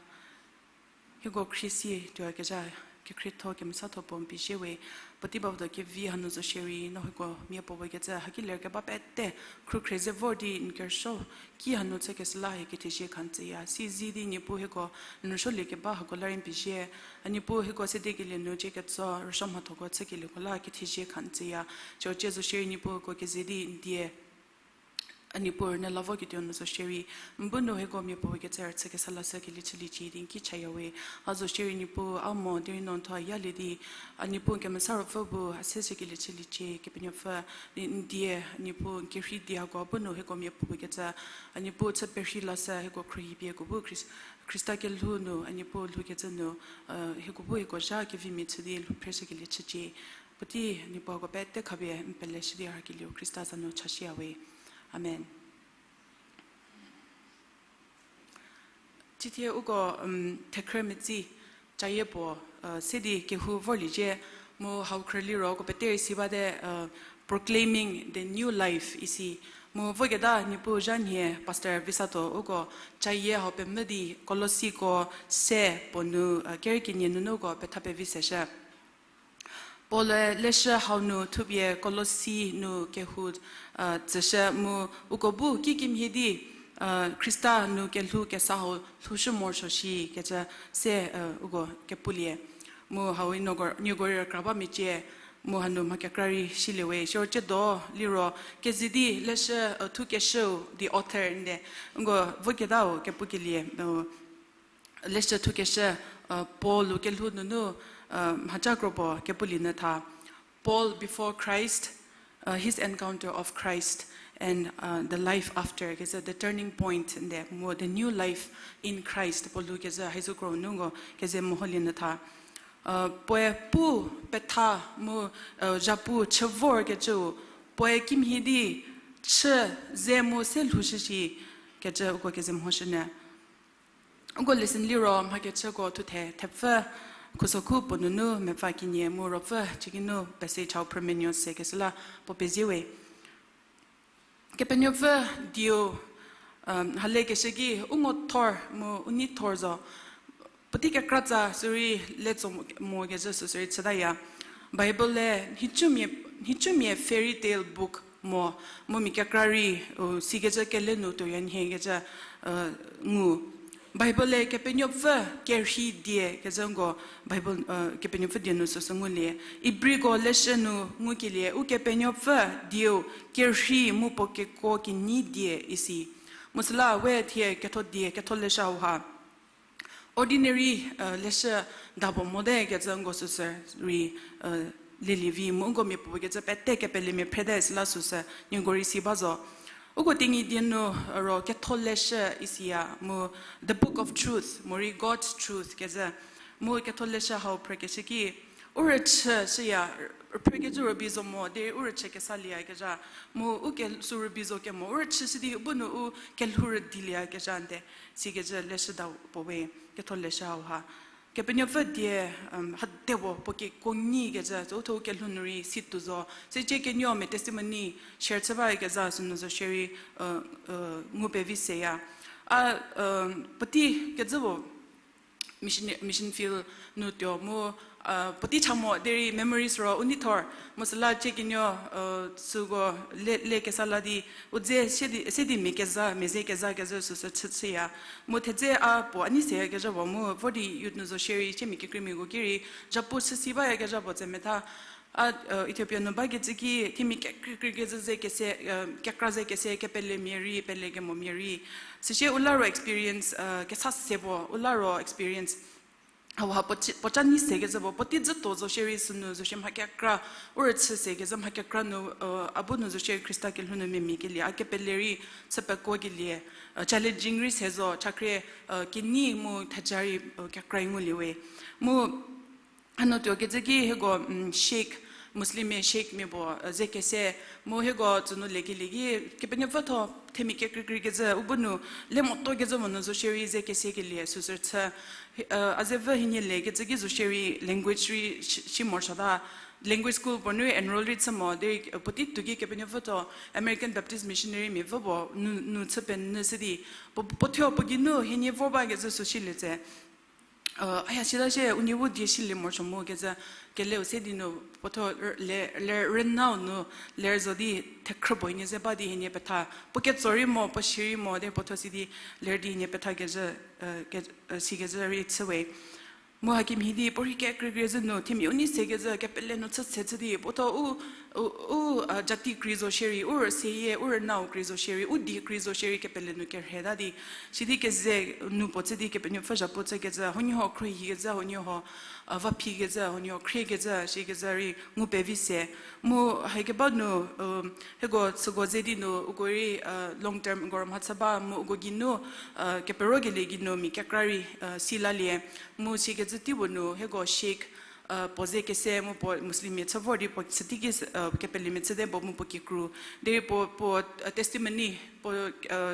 hieko khrie si tuoyakezha, kekhrietho kemesatho puo n pezie we, puotei bavüdo kevi hanu zo shierei no hieko mia puo we kecü haki ler keba pete khrukhre ze vor di n kerüsuo ki hanu chükeshü la hie kethezie kha n tsüya. Sizi di Niepuu hieko n rüsuolie keba hako la rei n pezie. A Niepuu hieko sede kelie nu cie ketso rüsuo mhathoko chükelieko la kethezie kha n tsüya. Cio cie zo shierei Niepuu hieko keze di n die A Niepuu, rünyü la voketuo nu zo shierei, n bu nu hieko mia puopuo kecü rüchü kesa lashükelie chüliecie di n ki chaya we. A zo shierei Niepuu, a mo derei no n thuo yalie di, a Niepuu Kemesa Ruopfü bu a se shükelie chüliecie, Kepenuopfü, n die, a Niepuu n kerhei di hako bu nu hieko mia puopuo kecü, a Niepuu chü perhei lashü hieko khruohi pie ko bu Khris-, Khrista kelhou nu, a Niepuu lhoukecü nu, hieko bu hieko zha kevimia chü di lhou phreshükelie chücie. Puotei Niepuu hako pete khapie n peleshü di a rhakelieu Khrista za nu chashüya we. Amen. Cithie uko, thekhrü metsi cayie puo se di kehou vorliecie, mu hau khrü liro uko pete rei si bate, Proclaiming the New Life isi. Mu voketa Niepuu zha nhie Pastor Visato uko cayie hau pemvü di Kolosiko se puo nu, kerü kenie nunu uko petha pevi seshü. Paul-e leshü hau nu thupie Kolosi nu kehou tsüshü mu uko bu kikimhie di Khrista nu kelhou kesa hau lhoushü morosuo shi kecü se uko kepulie. Mu hau inaugur-, inaugural kra ba mecie, mu hanu mha kekra rei shilie we, siro ciedo liro keze di leshü thukeshüu the author nde, uko voketau kepukelie, leshü thukeshü, Paul-u kelhou nunu mhaca kro puo kepulie nyü tha. Paul before Christ, his encounter of Christ and the life after, kecü the turning point nde mu the new life in Christ Paul-u kecü haizo kro nungo keze meholie nyü tha. Puoe pu petha mu zhapu chü vorkecüu, puoe kimhie di chü ze mu se lhoushü shi kecü uko keze mehoshünyü. Uko lesson liro mhakechüko thuthe thepfü khusokhu puo nunu mepfü kenie mu ruopfü cükinu pese chau phrümenuo se keshü la puo pezie we. Kepenuopfü dieu, halekeshü ki u ngo thor mu u nei thor zo. Puotei kekratsa sürei le tso mo kezhü süsürei chütaya. Bible-e nhicumia, nhicumia fairy tale book mo, mu mia kekra rei sikecü kele nu tuoya nhie kecü ngu. Bible-e Kepenuopfü kerhei die kecü nko, Bible, Kepenuopfü die nu süsü ngulie. Ibriko leshü nu ngukelie, Ukepenuopfü dieu kerhei mu puo kekuo kinyi die isi. Mu süla we thie ketho die, ketho leshü hauha ordinary leshü dabo mote kecü nko süsü rei lelie vi mu nko mia puopuo kecü pete kepelemia phrete süla süsü nieko rei si ba zo. Uko Tenyidie nu ro ketho leshü isiya mu the book of truth morei God's truth kecü. Mu ketho leshü hau phrükeshü ki, u rüchü shüya, phrükecü rübei zo mo derei u rüchü kesa lieyakezha, mu u ke sü rübei zo kemo u rüchüshü di bu nu u kelhou rüdilieyakezha nde, sikecü leshüda puo we, ketho leshü hauha. Kepenuopfü die, hadepuo puo kekuo nyi kecü, uthuo kelhou nu rei si tuo zo, sicie kenuo mia testimony share chü bakezha sünu zo shierei ngu pevi seya. A, puotei kecü puo mission, mission field nu tuo mu, puotei cha mo derei memories ro u nei thor, mu süla cie kenuo süko le, le kesa la di, u dze se di, se di mia keza, mia ze keza kezhü süsü chü, chüya. Mu thedze a puo a nei seyakezha puo mu, vo di youth nu zo shierei, cie mia kekreimiako ki rei, zhapu chü si bayakezha puo tse metha, a, Ethiopia nu bakecü ki, themia kekreikreikecü ze kese, kekra ze kese, kepelemia rei, pelekemomia rei. Süsie u la ro experience, kesa se puo, u la ro experience. Hauha puo ca, puo ca nei sekecü puo, puotei dzüto zo shierei sünu zo shie mha kekra, u rüchü sekecü mha kekra nu, a bu nu zo shie Khrista kelhou nu mia mia kelie, a kepele rei chü pekuokelie, challenging rei se zo, chakhrie, kinyi mu theja rei, kekra ngulie we. Mu hanu tuo kecü ki hieko, Sheikh, Muslimmia Sheikhmia puo, ze kese, mu hieko tsünu lekelie ki, Kepenuopfü thuo themia kekreikreikecü, u bu nu le motuo kecü mo nu zo shierei ze kesekelie süsü chü, a zepfü hienie lekecü ki zo shierei language rei shi, shi morosuota, language school puo nu rei enroll rei chü mo, derei, puotei tuo ki Kepenuopfü thuo American Baptist Missionary mia vü puo nu, nu chü penyü sü di, puo, puo thuo puo geinu hienie vor bakecü sü silie tse. Aya sita shie unie bu die silie morosuo mu kecü, keleu se di nu puo thuo le, le rüna-u nu ler zo di thekhrü puo hienie ze ba di hienie petha. Puo ketso rei mo, puo si rei mo, de puo thuo si di ler di hienie petha kecü, sikecü rei chü we. Mu hakemhie di puorhi kekreikreizhü nu themia u nei sekecü kepele nu chü se chü di puo tho u, u, u, a, jati krei zo shierei, u rüseyie, u rünau krei zo shierei, u die krei zo shierei kepele nu kerheita di. Sidi keze nu puo chü di Kepenuopfü zhapu chükecü, huoniehuo khruohikecü, huoniehuo, a, vaphikecü, huoniehuo khriekecü, shikecü rei ngu pevi se. Mu hakeba nu, hieko süko ze di nu uko rei, long term uko rei mhachü ba mu uko geinu, keperokelie geinu mia kekra rei, si lalie. Mu sikecü teipuo nu hieko Sheikh, puo ze kese mu puo Muslimmia chü vor di puo süteiki, kepelemia chüte puo mu puo kikru. Derei puo, puo, testimony, puo,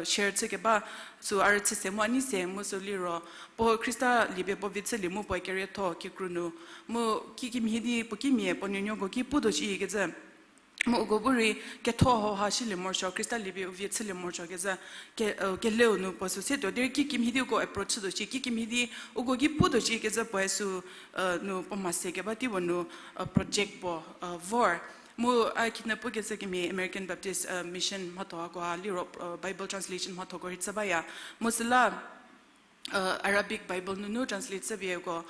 share chükeba, sü a rüchü se mu a nei se mu sü liro, puo Khrista liepie puo vi chülie mu puoe kerietho kikru nu. Mu kikemhie di puo kimia puo nuonuoko ki putuo shikecü. Mu uko bu rei ketho hauha shilie morosuo, Khrista liepie u vie chülie morosuo kecü, ke, keleu nu puo sü se tuo. Derei kikemhie di uko approach chütuo shi, kikemhie di uko ki putuo shikecü puoe sü, nu puo mha se keba teipuo nu, project puo, vor. Mu a khinhie pukecü kemhie American Baptist, Mission mhatho hako ha liro, Bible translation mhathoko rei chü baya. Mu süla, Arabic Bible nunu translate chübieko,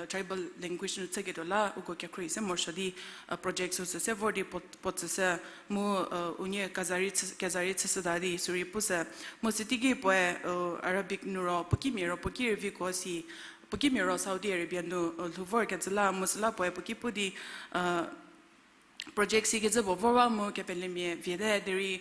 tribal language nu chüketuo la uko kekhruohi se morosuo di, project süsü se vor di puo, puo tsüshü mu, unie kezarei chü, kezarei chüshüta di sürei pushü. Mu süteiki puoe, Arabic nu ro puo kimia ro puo ki rei viko si, puo kimia ro Saudi Arabia nu, lhou vorkecü la mu süla puoe puo ki pu di, project sikecü puo vor ba mu kepelemia viete derei,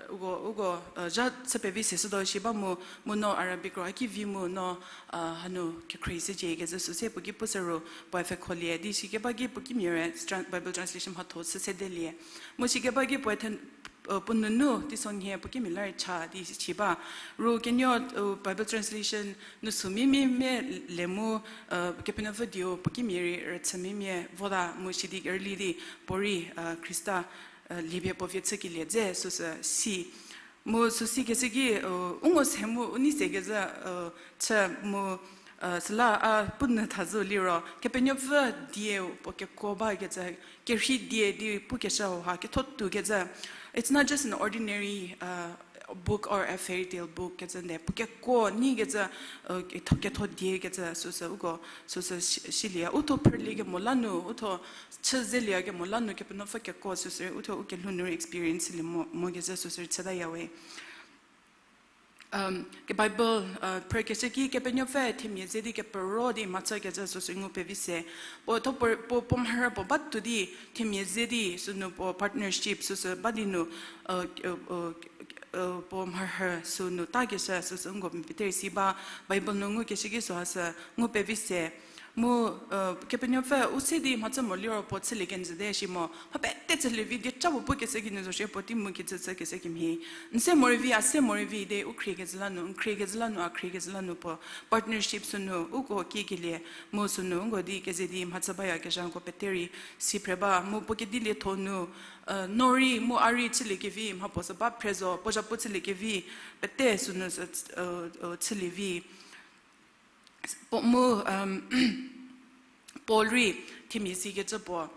uko, uko, zha chü pevi se shütuo shi ba mu, mu no Arabic ro a ki vi mu no, hanu kekhruohi shücie kecü sü se puo ki pushü ro puoe pfhekholie di sikeba ki puo kimia rei Bible translation mhatho chü sedelie. Mu sikeba ki puoe then, puo nunu teisonhie puo kimia la rei cha di si ba. Ro kenuo, Bible translation nu sü mimia mia le mu, Kepenuopfü dieu puo kimia rei rüchü mimia vota mu sidi kerüli di puorei, Khrista, liepie puo vie chükelie dze süsü si. Mu sü sikeshü ki, u ngo se mu u nei sekecü, chü mu, süla a punyü thazhü liro Kepenuopfü dieu puo kekuo bakecü, kerhei die di pukeshü hauha ketho tuokecü. It's not just an ordinary, book or a fairy tale book kecü nde. Puo kekuo nyikecü, ketho, ketho diekecü süsü uko süsü si, silie. U thuo phrülie kemo la nu, u thuo chü zelie kemo la nu Kepenuopfü kekuo süsü u thuo u kelhou nu rei experience lie mo, mokecü süsü chütaya we. Ke Bible, phrükeshü ki Kepenuopfü themia ze di kepero di mhachükecü süsü ngu pevi se. Puo thuo puo, puo, puo mharhü puo batuo di themia ze di sünu puo partnership süsü ba di nu, puo mharhü sünu takeshü süsü nko peterei si ba. Bible nu ngukeshü ki süha sü ngu pevi se. Mu, Kepenuopfü u se di mhachü mo liro puo chülie kenjüte shi mo. Mha pete chülie vi dieca puo pukeshü ki nu zo shie puo tei mu kijü chükeshü kemhie. N se morei vi, a se morei vi de u khriekecü la nu, n khriekecü la nu, a khriekecü la nu puo partnership sünu uko kiekelie, mu sünu nko di keze di mhachü bayakezhako peterei si phre ba, mu puo kedilietho nu, no rei mu a rei chüliekevi mhapuo sü ba phre zo, puo zhapu chüliekevi pete sünu sü, chülie vi. Puo mu, Paul rei themia sikecü puo,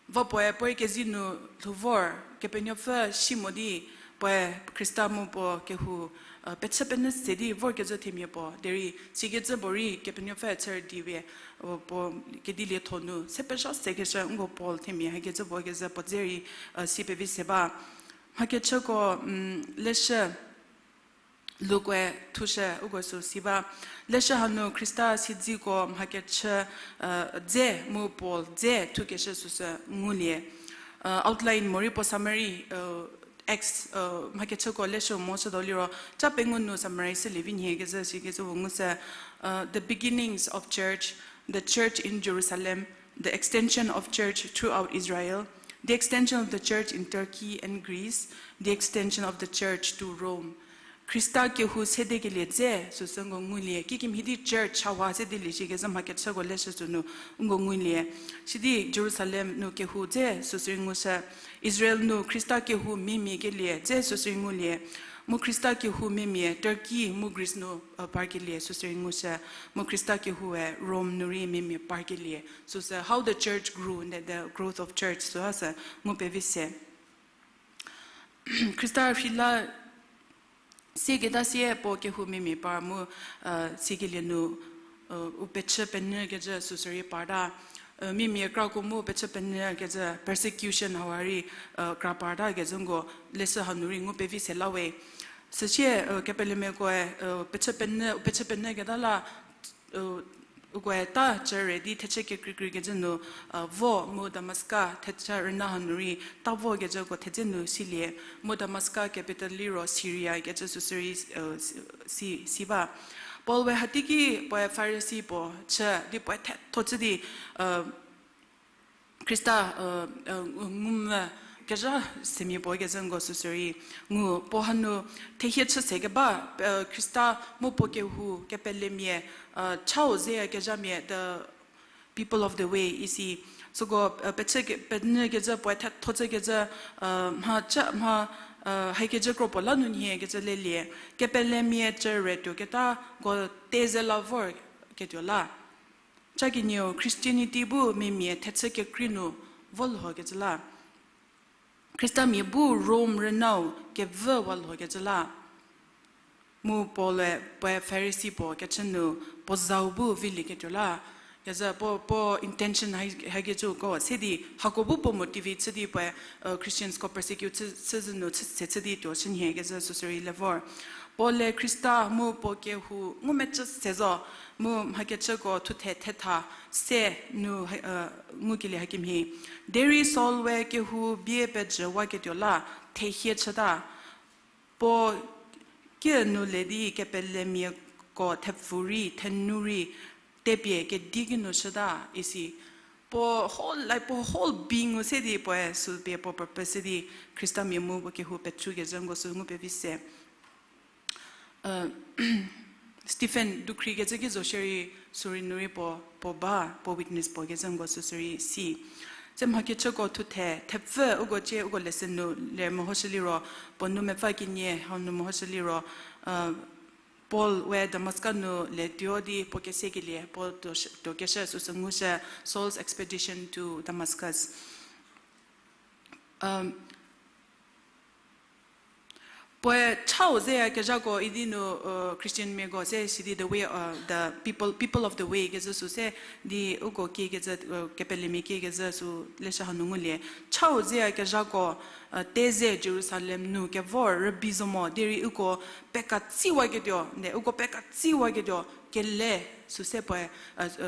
va puoe puoe kezei nu lhou vor, Kepenuopfü si mo di, puoe Khrista mu puo kehou, pechü penyü se di vorkecü themia puo derei sikecü puo rei Kepenuopfü chü di we, puo kedilietho nu se pezha sekeshü nko Paul themia hakecü puo kezü puo dze rei, si pevi se ba. Mhakechüko, leshü Luke thushü uko sü si ba. Leshü hanu Khrista siedziko mhakechü, dze mu Paul dze thukeshü süsü ngulie. Outline morei puo summary, Acts, mhakechüko leshü mo shütuo liro ca pengou nu summary shülie vi nhie kezü sikecü puo ngushü, the beginnings of church, the church in Jerusalem, the extension of church throughout Israel, the extension of the church in Turkey and Greece, the extension of the church to Rome. Khrista kehou sedekelie dze süsü nko ngulie, kikemhie di church hawa sedelie shikecü mhakechüko leshü sünu nko ngulie. Sidi Jerusalem nu kehou dze süsü rei ngushü, Israel nu Khrista kehou miamia kelie dze süsü rei ngulie. Mu Khrista kehou miamia Turkey mu Greece nu, parkelie süsü rei ngushü. Mu Khrista kehoue Rome nu rei miamia parkelie süsü, how the church grew, the, the growth of church süha sü ngu pevi se. Khrista rheila sieketa sie puo kehou miamia par mu, sikelie nu, u pechü penyü kecü süsürei parta, mimia krako mu pechü penyü kecü persecution hau rei kra parta kecü nko leshü hanu rei ngu pevi se la we. Süsie kepelemiakoe pechü penyü, u pechü penyü keta la, ukoe ta cüre di thechü kekreikrei kecü nu vo mu Damaska thechü rüna hanu rei ta vo kecüko thedze nu silie, mu Damaska capital liro Syria kecü süsürei si, si ba. Paul we hateiki puoe Farisi puo chü di puoe thetho chü di Khrista ngumvü kezha semia puo kecü nko süsürei ngu, puo hanu thehie chü se keba Khrista mu puo kehou kepelemia, chau zeyakezhamia, the people of the way isi. Süko pechü ke, penyü kecü puoe thetho chü kecü, mha cha, mha haikecü kro puo la nu nhie kecü lelie, kepelemia cüre tuo ketako te ze la vor ketuo la. Cha kenieu Christianity bu mimia thechü kekrei nu vo lho kecü la. Khristamia bu Rom rünau kevü wa lho kecü la. Mu Paul-e puoe Farisi puo kechü nu puo zau bu vilieketuo la. Kecü puo, puo intention hai, haikecüko se di hako bu puo motivate chü di puoe Christiansko persecute chü, chüzhü nu chü, se chü di tuo chünhie kecü süsürei le vor. Paul-e Khrista mu puo kehou ngumecü se zo, mu mhakechüko thuthe thetha se nu ngukelie hakemhie. Derei Saul we kehou bie pejüwaketuo la thehie chüta. Puo ki nu le di kepelemiako thepfu rei, thenu rei, tepie kedi ki nu chüta isi. Puo whole life, puo whole being-u se di puoe sü pie puo purpose se di Khristamia mu puo kehou pechu kezhü nko sü ngu pevi se. Stephen dukhri kecü ki zo shierei, sürei nu rei puo, puo ba, puo witness puo kezhü nko süsürei si. Tse mhakechüko thuthe thepfü uko cie uko lesson nu ler mehoshü liro, puo nu mepfü kenie hau nu mehoshü liro, Paul we Damaska nu le tuo di puo kesekelie, puo tuo, tuo keshü süsü ngushü, Saul's Expedition to Damascus. Puoe chau zeyakezhako idi nu Christianmiako se sidi the way, the people, people of the way kezhü sü se di uko kiekecü, kepelemia kiekecü sü leshü hanu ngulie. Chau zeyakezhako te ze Jerusalem nu kevor rübei zo mo derei uko pekatsiwaketuo, ne uko pekatsiwaketuo kele sü se puoe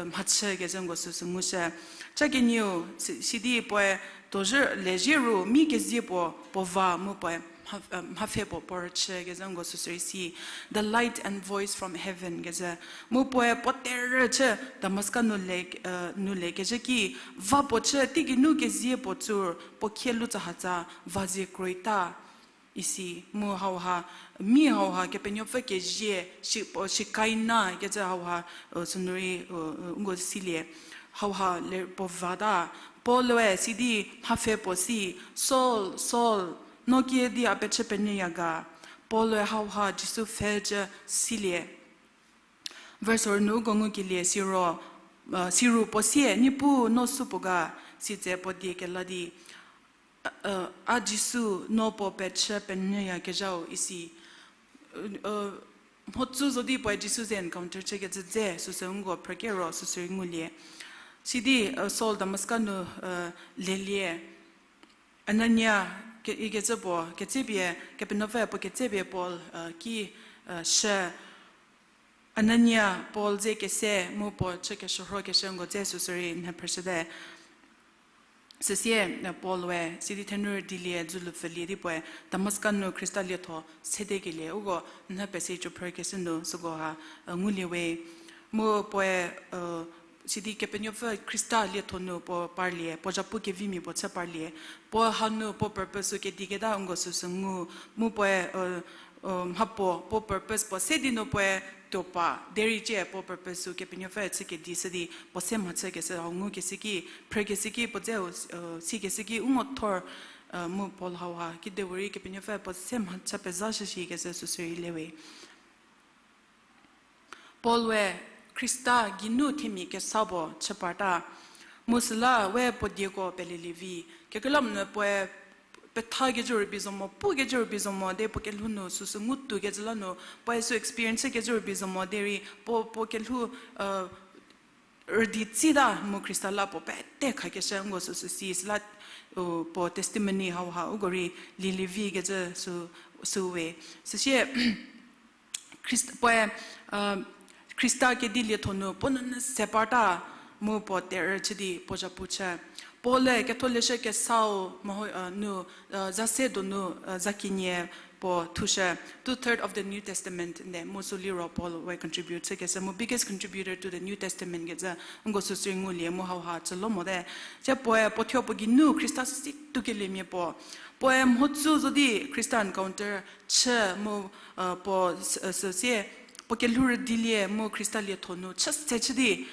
mhachü kezhü nko süsü ngushü. Cha kenieu si, sidi puoe tuozhü lezhie ru mi kezie puo, puo va mu puoe mha, mhapfhe puo puo rüchü kezhü nko süsürei si. The light and voice from heaven kezhü. Mu puoe puo terhü chü Damaska nu le, nu le kezhü ki, va puo chü teigei nu kezie puo tsur puo khie lu tsahatsa va zie kroita. Isi mu hauha, mi hauha Kepenuopfü kezie, shi, puo Shikaina kecü hauha sünu rei nko silie. Hauha le puo vata, Paul-e sidi mhapfhe puo si, Saul, Saul, no kie di a pechü penyüya ga? Paul-e hauha Jisu pfhecü silie. Verse hor nu uko ngukelie siro, siru puo sie, Niepuu, no supuo ga? Sitse puo die kela di, A Jisu, no puo pechü penyüyakezhau isi. Mhodzü zo di puoe Jisu ze encounter chükecü dze süsü nko phrükero süsü rei ngulie. Sidi Saul Damaska nu lelie. Anania, ikecü puo ketsepie, Kepenuopfü puo ketsepie Paul ki shü. Anania, Paul dze kese mu puo chü keshürhokeshü nko dze süsü rei nhü phrüshüte. Süsie Paul we sidi thenu rüdilie, dzülu pfülie di puoe Damaska nu Khrista lietho sedekelie uko nhü pese cü phrükeshü nu süko ha ngulie we. Mu puoe sidi Kepenuopfü Khrista lietho nu puo parlie, puo zhapu kevimia puo chü parlie. Puo hanu puo purpose-u kediketa nko süsü ngu, mu puoe mhapuo, puo purpose puo se di nu puoe tuo pa, derei cie puo purpose-u Kepenuopfü chü kedi shü di puo se mhachükeshü hau ngukeshü ki, phrükeshü ki, puo dze sikeshü ki u ngo thor, mu Paul hauha kidepuorei Kepenuopfü puo se mhachü pezashü shikeshü süsü rei le we. Paul we Khrista geinu themia kesa puo chü parta, mu süla we puo dieko pelelie vi. Kekreilamonyü puoe petha kecü rübei zo mo, pu kecü rübei zo mo, de puo kelhou nu süsü ngutuo kecü la nu, puoe sü experience kecü rübei zo mo, derei puo, puo kelhou, rüdi tsita mu Khrista la puo pete khakeshü nko süsü si süla, puo testimony hauha uko rei lielie vi kecü sü, sü we. Süsie, Khrist-, puoe, Khrista kedi lietho nu puo nunu se parta mu puo terhü chü di puo zhapu chü. Paul-e Ketholeshü Kesau meho, nu, za se donu, za kenie puo thushü. Two third of the New Testament nde mu sü liro Paul we contribute chükeshü mu biggest contributor to the New Testament kecü nko süsü ngulie mu hauha chü lo mote. Tie puoe puo thuo puo geinu Khrista si tuokeliemia puo. Puoe mhodzü zo di Khrista encounter chü mu, puo, süsie, puo kelhou rüdilie mu Khrista lietho nu chü se chü di,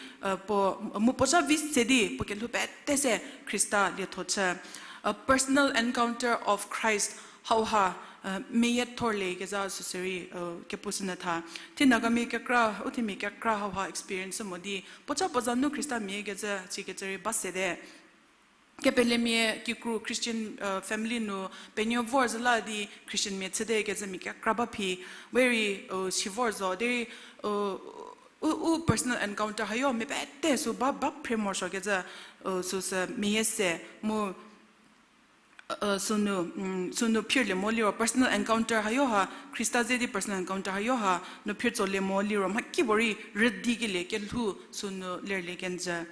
puo, mu puo zha vi se di puo kelhou pete se Khrista lietho chü. A personal encounter of Christ hauha, meyie thorlie kezha süsü rei, kepushünyü tha. Thie Nagamia kekra, u themia kekra hauha experience mo di puo cha puo za nu Khrista mia kecü, sikecü rei ba sete. Kepelemia kikru Christian family nu penuo vor zhü la di Christian mia chüte kecü mia kekra ba phi, we rei, si vor zo derei, u, u personal encounter hayo mia pete sü ba, ba phre morosuo kecü, süsü meyie se mu, sünu, sünu phirlie mo liro personal encounter hayo ha, Khrista ze di personal encounter hayo ha nu phir tsolie mo liro mhakipuorei rüdikelie kelhou sünu lerlie kenjü.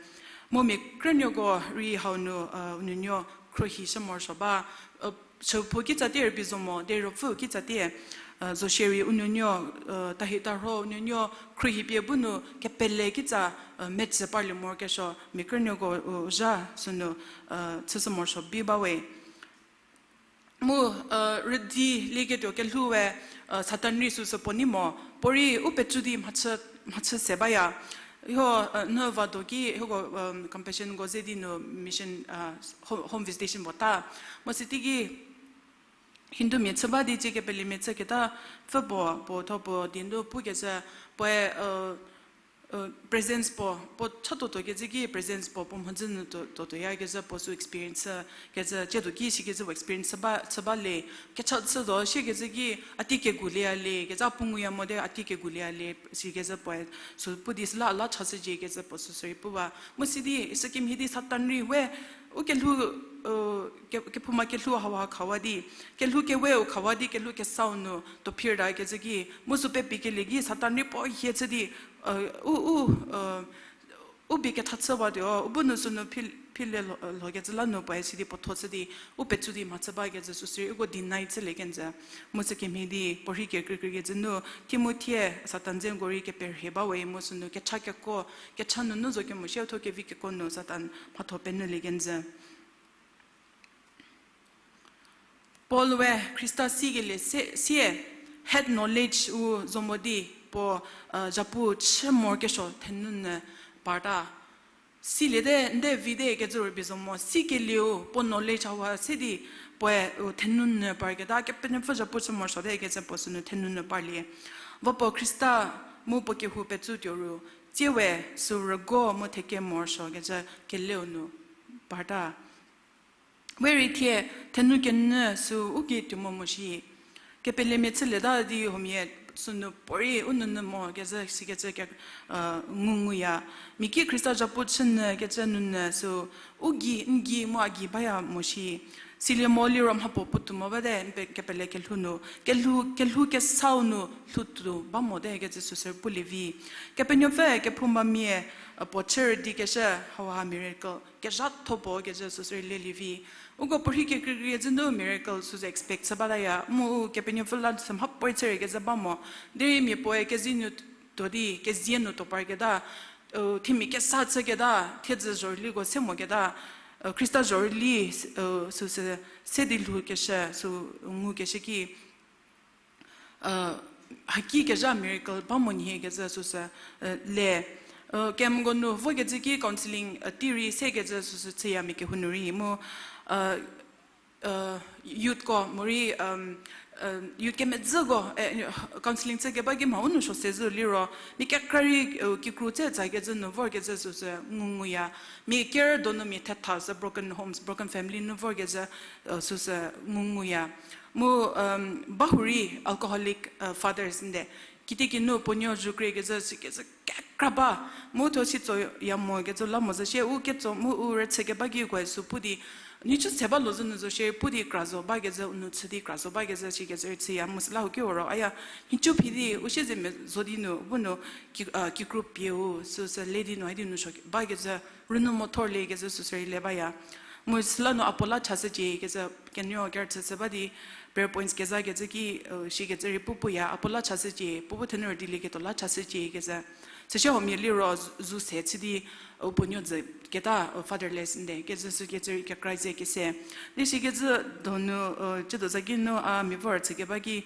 Mu mia krünuoko rei hau nu, u nuonuo khruohishü morosuo ba, chüphou kitsatie rübei zo mo, derei ruopfü kitsatie, zo shierei u nuonuo, tahi tarho u nuonuo khruohi pie bu nu kepele kitsa, metsü parlie morokesuo mia krünuoko u zha sünu, chüshü morosuo bi ba we. Mu, rüdi lieketuo kelhou we, Satan rei süsü puo nei mo, puorei u pecu di mhachü, mhachü se baya. Hiho, nhü vado ki, hieko, Compassion ko ze di nu mission, home visitation puo ta. Mu sitiki, Hindumia chü ba di tsie kepelemia chüketa, pfü puo, puo tho puo di nu pukecü, puoe, presence puo, puo cha tuotuo kecü ki presence puo, puo mhodzü nu tuo, tuotuoyakezhü puo sü experience, kecü, tsiedo ki sikecü puo experience chü ba, chü ba le, kecha chü zo, sikecü ki a tei kegulieya le, kecü a pu nguya mo de a tei kegulieya le, sikecü puoe, sü pu di süla a la chashücie kecü puo süsü rei pu ba. Mu si di, sükemhie di Satan rei we, u kelhou, ke, kephouma kelhou hauha khawa di, kelhou kewe u khawa di, kelhou kesau nu tuo phir ta kecü ki, mu sü pepikelie ki Satan rei puo hie chü di, u, u, u bie ketha chüwatuo, u bu nu sünu phi, phile lho, lhokecü la nu puoe si di puo tho chü di, u pecu di mhachü bakecü süsü rei uko deny chülie kenjü. Mu sükemhie di puorhi kekreikrei kecü nu, Timothie Satan ze nko rei keperhie ba we mu sünu kecha keko, kecha nunu zo kemo shie tho kevi keko nu Satan mhatho penyülie kenjü. Paul we Khrista sikelie se, sie head knowledge u zo mo di puo, zhapu chü morokesuo thenunyü parta. Siliete, nde vite kecü rübei zo mo, sikelieu puo knowledge hauha se di puoe, thenunyü parketa, Kepenuopfü zhapu chü morosuote kecü puo sünu thenunyü parlie. Va puo Khrista mu puo kehou petsu tuo ru, tsie we sü rügo mu theke morosuo kecü keleu nu parta. We rei thie, thenu kenyü sü u gei tuo mo mo shi. Kepelemia chülieta di huomia sünu puorei u nunu mo kecü sikecü ke, ngu nguya. Mia ki Khrista zhapu chünyü kecü nunyü sü u gei, n gei mu a gei baya mo shi. Silie mo liro mhapuo puotou mo bate, n pe kepele kelhou nu, kelhou, kelhou kesau nu lhoutuo ba mote kecü süsü pulie vi. Kepenuopfü kephoumamia, puo chü rüdikeshü hauha miracle kezhatho puo kecü süsü rei lelie vi. Uko puorhi kekreikrei kecü nu miracle süsü expect chü bataya, mu Kepenuopfü la sü mhapuorei chürie kecü ba mo. Derei mia puoe kezie nu tuo di, kezie nu tuo parketa, themia kesa chüketa, thiedzü zhorüliko se moketa, Khrista zhorüli, süsü se di lhoukeshü, sü ngukeshü ki, haki kezha miracle ba mo nhie kecü süsü, le, camp ko nu vokecü ki counselling, tei rei sekecü süsü chüya mia kehou nu rei mu, youth ko morei, youth kemedzüko, counselling chü keba ki mha u nu suo se zhü liro, mia kekra rei, kikru tse tsa kecü nu vorkecü süsü ngu nguya. Mia ker donu mia thetha sü broken homes, broken family nu vorkecü süsü ngu nguya. Mu bahurei alcoholic fathers nde. Kitikinu puonuo zhükrie kezhü sikecü kekra ba. Mu thuo si tsoya mo kecü la mo zhü shie u ketso mu u rüchü keba ki ukoe sü pu di, nhicu se ba lo zhü nu zo shierei pu di kra zo bakezhü, u nu chü di kra zo bakezhü sikecü rei chüya mu süla huoki ro aya nhicu phi di u siezemia zo di nu bu nu ki, kikru pie u süsü le di nu hai di nu suo bakezhü, rünu mo thorlie kezhü süsü rei le baya. Mu süla nu a puo la chashücie kezhü, kenuo kerüchü sü ba di prayer points kezakecü ki, sikecü rei pu puya, a puo la chashücie, puo bu thenu rüdilieketuo la chashücie kezhü. Süsie huomia liro zu se chü di, u puonuo dzü keta, fatherless nde kezhü sükecü rei kekra ze kese. Di sikecü donu, cüdo za ki nu a mia vor chü keba ki,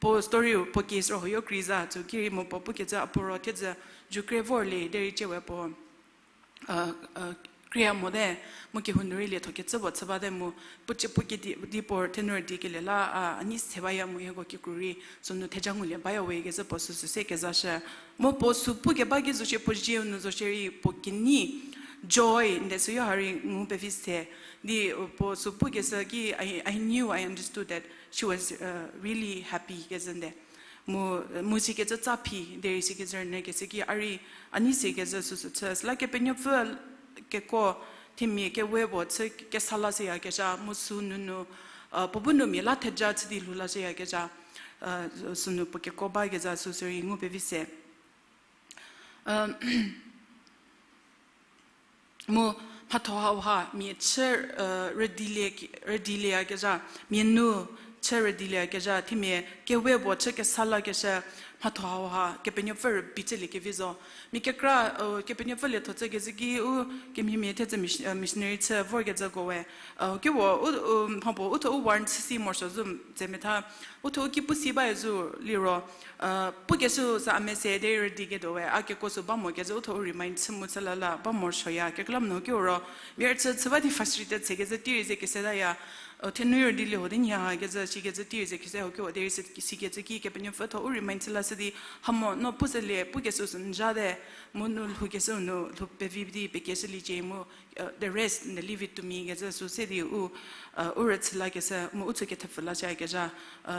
puo story puo case ro huoyo kri za tsü ki rei mu puo pukecü a puo ro thiedzü zhükrie vorlie derei ciewe puo kria mote, mu kehou nu rei lietho kecü puo chü bate mu, puo cie puo kedi di puo thenu rüdikelie la, a nei se baya mu hieko kikru rei sünu theja ngulie baya we kezhü puo süsü se kezashü. Mu puo sü pukeba ki zo shie puo zieu nu zo shierei puo kenei joy nde süyo ha rei ngu pevi se. Di puo sü pukeshü ki, I, I knew, I understood that she was, really happy kezhü nde. Mu, mu sikecü tsa phi derei sikecü rünyü keshü ki a rei a nei se kezhü süsü chü. Süla Kepenuopfü kekuo themia kewe puo chü kesa lashüyakezha mu sünunu, puo bu nu mia la theja chü di lhou lashüyakezha, sünu puo kekuo bakezha süsü rei ngu pevi se. Mu mhatho hauha mia chü, rüdilieyakezha, mia nu chü rüdilieyakezha themia kewe puo chü kesa lakeshü, mhatho hauha Kepenuopfü rübei chüliekevi zo. Mia kekra, Kepenuopfü lietho chü kezhü ki u kemhiemia thecü mis-, missionary chü vorkezhüko we, kipuo u, mhapuo uthuo u warn chü si morosuo zhü tse metha, uthuo u ki pu si ba zhü liro, pukeshü sü a mese derei rüdiketuo we, a kekuo sü ba mo kezhü uthuo u remind chü mu chü la la ba morosuoya. Kekreilamonyü ki ro, mia rüchü chü ba di frustrated se kezhü tei rei ze kesetaya, thenu rüdilie ho di nya ha kezhü sikecü tei rei ze kese ho ki ho derei sikecü ki Kepenuopfü thuo u remind chü lashü di, hamo no pu zelie, pukeshü sü n zhate, mu nu lhoukeshü nu lhou pevi di pekeshüliecie mu, the rest, n leave it to me kezhü sü se di u, u rüchü lakeshü mu u chü kethepfü lashüyakezha,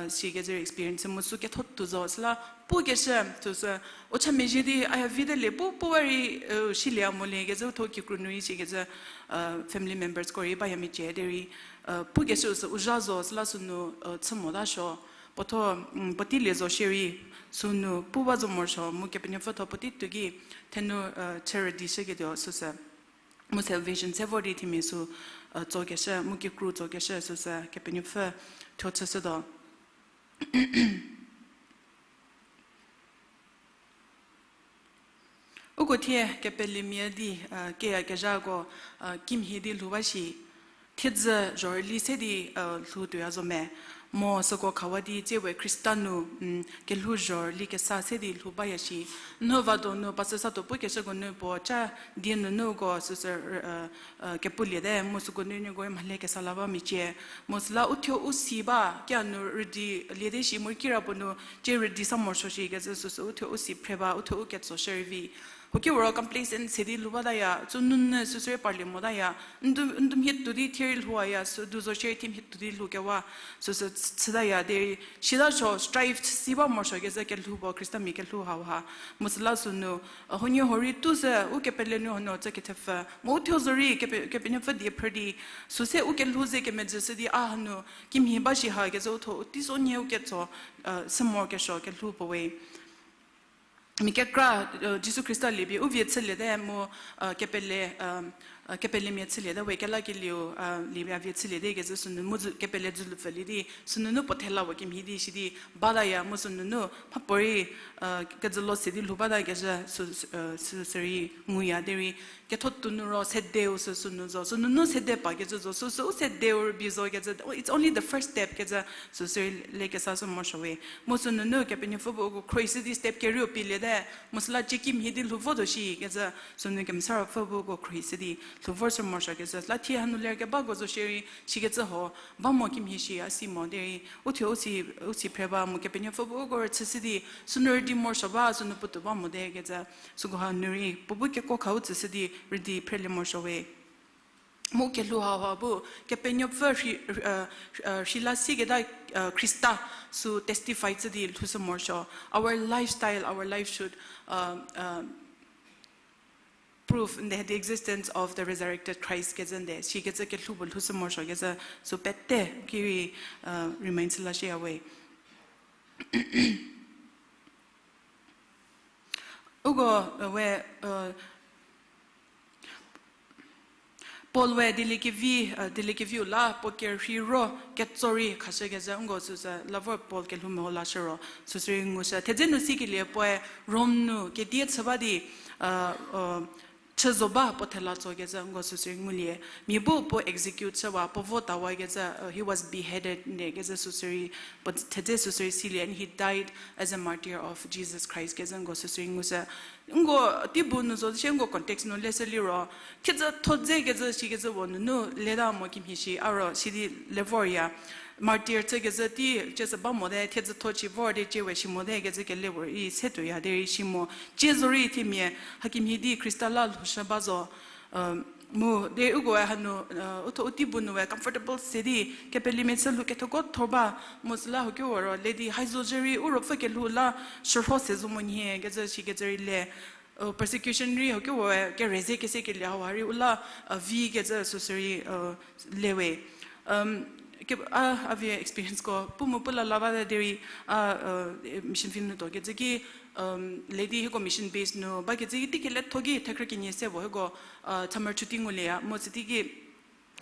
sikecü experience mu sü ketho tuo zo süla pukeshü süsü, u cha mezhie di aya vi te le pu pu a rei, silie a molie kezhü uthuo kikru nu rei sikecü, family members ko rei baya mecie derei, pukeshü sü u zha zo süla sünu, chü mota suo, puo thuo, puotei lie zo shierei, sünu pu ba zo morosuo mu Kepenuopfü thuo puotei tuo ki, thenu, chü rüdishüketuo süsü. Mu salvation se vor di themia sü, tsokeshü mu kikru tsokeshü süsü Kepenuopfü thuo chüshütuo. Uko thie kepelemia di, keyakezhako, kimhie di lhou ba shi, thiedzü zhorüli se di, lhou tuoya zo me. Mo süko khawa di tsiewe Khrista nu, kelhou zhorüli kesa se di lhou baya shi. N va donu pastor Sato pukeshüko nu puo cha die nunu uko süsü, kepuliete mu süko nu nuko mhale kesa la ba mecie. Mu süla uthuo u si ba kia nu rüdi liete shi mu kirapuo nu tie rüdi sa morosuo shi kezhü süsü uthuo u si phre ba, uthuo u ketso shürei vi. Huoki ro complacent se di lhou bataya, tsü nunu süsü rei parlie motaya, n du, n du mhie tuo di thie rei lhouwaya, sü du zo shierei thie mhie tuo di lhoukewa, süsü chütaya derei, sita suo strive si ba morosuo kezhü kelhou puo Khristamia kelhou hauha. Mu süla sünu, huoniehuo rei tu sü, u kepele nu huonuo tsü kethepfü. Mu uthuo zorei kepe-, Kepenuopfü die phrü di, süse u kelhou ze kemezhüshü di a hanu, kimhie ba shi ha kezhü uthuo, u teiso nie u ketso, sü morokesuo kelhou puo we. Mia kekra, Jisu Khrista liepie u vie chüliete mu, kepele, kepelemia chüliete we kelakelieu, liepie a vie chüliete kezhü sünu mu dzü-, kepele dzülu pfülie di, sünunu puo thela puo kimhie di shi di, bataya mu sünunu, mhapuorei, kejülo se di lhou bata kezhü sü, sü, sü, sürei nguya derei, ketho tuo nu ro sedeu sü sünu zo, sünunu sede pa kezhü zo, süsü u sedeu rübei zo kezhü, it's only the first step kezhü, süsü rei le kesa sü morosuo we. Mu sünunu Kepenuopfü bu uko khroshü di step kerieu pie liete, te, mu süla cie kimhie di lhou vo tuo shi kecü, sünu kemesa ruopfü bu uko khruohi se di lhou vor sü morosuo kecü, süla thie hanu lerkebako zo shierei shikecü ho, ba mo kimhie shi a si mo derei, u thuo u si, u si phre ba mu Kepenuopfü bu uko rüchü se di, sünu rüdi morosuo ba, sünu puotou ba mote kecü, süko hanu rei, puo bu kekuo kha u tsü se di, rüdi phrelie morosuo we. Mu kelhou hauha bu, Kepenuopfü rhi-, uh, uh, rheila siketa, uh, Khrista sü testify chü di lhoushü morosuo. Our lifestyle, our life should, uh, uh, prove in the, the existence of the resurrected Christ kecü nde, shikecü kelhou bu lhoushü morosuo kecü sü pete ki rei, uh, remind chü la shieya we. Uko, uh, we, uh, Paul we dieliekevi, uh, dieliekeviu la puo kerhei ro ketso rei khashü kecü uko süsü la vor Paul kelhou meho lashü ro süsü rei ngushü. Thedze nu sikelie puoe Rom nu kedie chü ba di, uh, uh, chü zo ba puo thela tso kecü uko süsü rei ngulie. Mia bu puo execute chüwa, puo vo tawa kecü, uh, he was beheaded nde kecü süsü rei, puo thedze süsü rei silie, and he died as a martyr of Jesus Christ kecü uko süsü rei ngushü. Uko tei bu nu zo shie uko context nu leshü liro, thiedzütho dze kecü shikecü puo nunu leta mo kimhie shi, a ro sidi le vorya. Martyr chü kecü tei, cie sü ba mote, thiedzütho ci vor di cie we shi mote kecü kele vor rei se tuoya derei shi mo. Cie zorei themia, hakemhie di Khrista la lhoushü ba zo, mu de ukoe hanu, uh, utho u tei bu nu we comfortable se di, kepelemia chü lhou kethoko thor ba, mu süla hokiu ro le di hai zo zhü rei u ruopfü kelhou la shürho se zo mo nhie kecü shikecü rei le, uh, persecution rei hokiu we kere ze kese kelie hauha rei u la, uh, vi kecü süsü rei, uh, le we. Um, ke, a, a vie experienceko pu mu pu la la bate derei, a, uh, mission field nu tuo kecü ki, um, lady hieko mission base nu ba kecü ki teikeletho ki thekhrü kenie se puo hieko, uh, summer chuti ngulieya, mu süteiki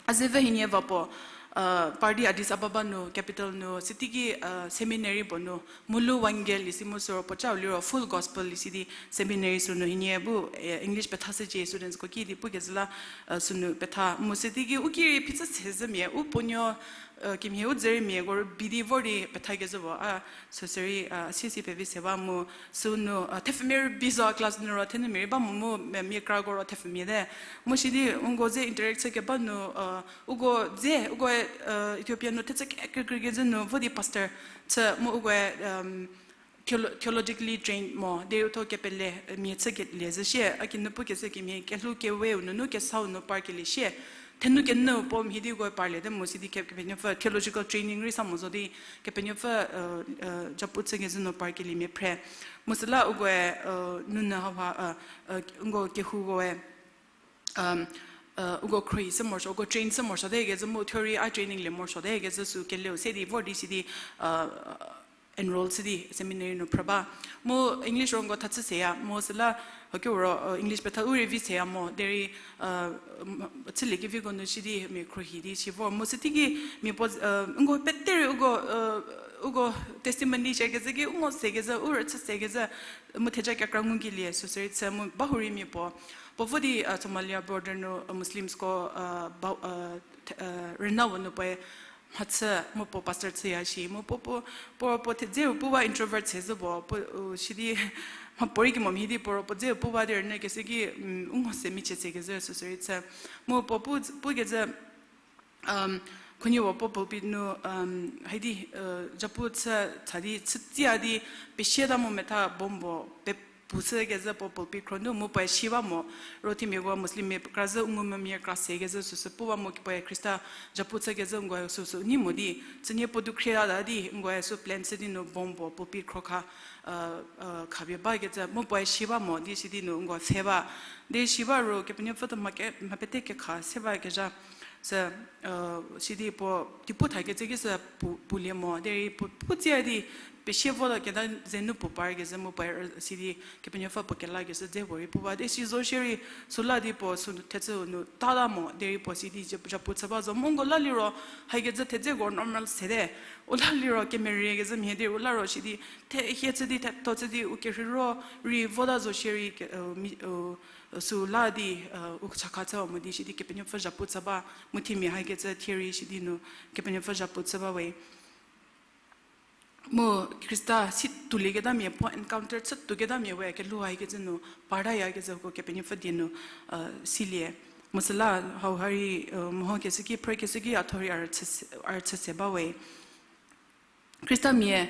a zeve hienie va puo, uh, par di Addis Ababa nu, capital nu, süteiki, uh, seminary puo nu, Mulu Wangel isi mu süro puo cau liro Full Gospel isi di seminary sünu hienie bu, eh, English pethashücie studentsko ki di pukecü la, uh, sünu petha. Mu süteiki u ki rei phichü se zhümia, u puonuo, uh, kimhie u dzüriemiako rübei di vor di pethakecü puo, a, süsü rei, uh, a siesi pevi se ba mu, sünu, uh, thepfumia rübei zo class nu ro thenumia rei ba mo mu, mia, mia krako ro thepfumia te. Mu sidi uko ze interact chü keba nu, uh, uko ze, uko, uh, Ethiopia nu thechü kekreikecü nu vo di pastor chü mu ukoe, um, theolo-, theologically trained mo, derei utho kepele, uh, mia chükelie zhü shie, a kinu pukecü kemhie, kelhou keweu nunu kesau nu parkelie shie, thenu kenyü puo mhie di ukoe parlie te mu sidi ke-, Kepenuopfü theological training rei sa mo zo di, Kepenuopfü, uh, uh, japu chükecü nu parkeliemia phre. Mu süla ukoe, uh, nunu hauha, uh, uh, uko kehoukoe, um, uh, uko khruohi shü morosuo, uko train shü morosuote kecü mu theory a training lie morosuote kecü sü keleu se di vor di sidi, uh, enroll chü di seminary nu phrü ba. Mu English rongo thachü seya, mu süla, hokiu ro, uh, English petha u rei vi seya mo, derei, uh, m-, chüliekeviko nu sidi mia khruohi di si vor. Mu süteiki mia puo, uh, uko peterei uko, uh, uko testimony share kecü ki, uko se kecü, u rüchü se kecü, mu theja kekra ngukelie süsü rei chü mu bahurei mia puo. Puo vo di, uh, Somalia border nu, uh, Muslimsko, uh, ba, uh, the-, uh, rüna wo nu puoe mhachü mu puo pastor chüya shi. Mu puo, puo, puo, puo the-, dzeu pu ba introvert se zhü puo, puo, uh, sidi mhapuorei kemo mhie di puo ro puo dzeu pu ba di rünyü keshü ki, um, u ngo se michie se kezhü süsü rei chü. Mu puo pu, pukecü, um, khunhie puo pulpit nu, um, haidi, uh, japu chü, cha di, chütsiya di, pesieta mu metha bomb puo, pe- pushü kezhü puo pulpit khro nu mu puoe si ba mo, ro themiako Muslimmia kra zhü u ngumvümia kra se kezhü süsü pu ba mo puoe Khrista japu chü kezhü nguko süsü nei mo di, chünie puo dukhrieta di nguko sü plan chü di nu bomb puo pulpit khro kha, uh, uh, khapie ba kecü mu puoe si ba mo di sidi nu nguko pfhe ba. Di si ba ro Kepenuopfü tho mha ke, mha pete kekha se ba kezha. Sü, uh, sidi puo, teipu tha kecü ki sü pu, pulie mo. Derei puo, puo tsiya di, pesie vo keta ze nu puo par kezhü mu puoe, sidi Kepenuopfü puo kela kezhü dze puorei pu ba. Di si zo shierei, süla di puo, sü thecü nu tata mo. Derei puo sidi ja, japu chü ba zo. Mu nguko la liro, hai kezhü thedzeko normal sete. U la liro kemerie kezhü mhie di, u la ro sidi, the hie chü di, thetho chü di, u kerheiro, rei vota zo shierei, ke, uh, mi, uh, süla di, uh, u chakha chü mo di sidi Kepenuopfü japu chü ba, mu themia hai kecü thierei sidi nu Kepenuopfü japu chü ba we. Mu Khrista si tuolieketamia, puo encounter chü tuoketamia we kelhou haikecü nu partayakecü uko Kepenuopfü die nu silie. Mu süla hauha rei mehokeshü ki, phrükeshü ki a thuo rei a rüchüse, a rüchüse ba we. Khristamia,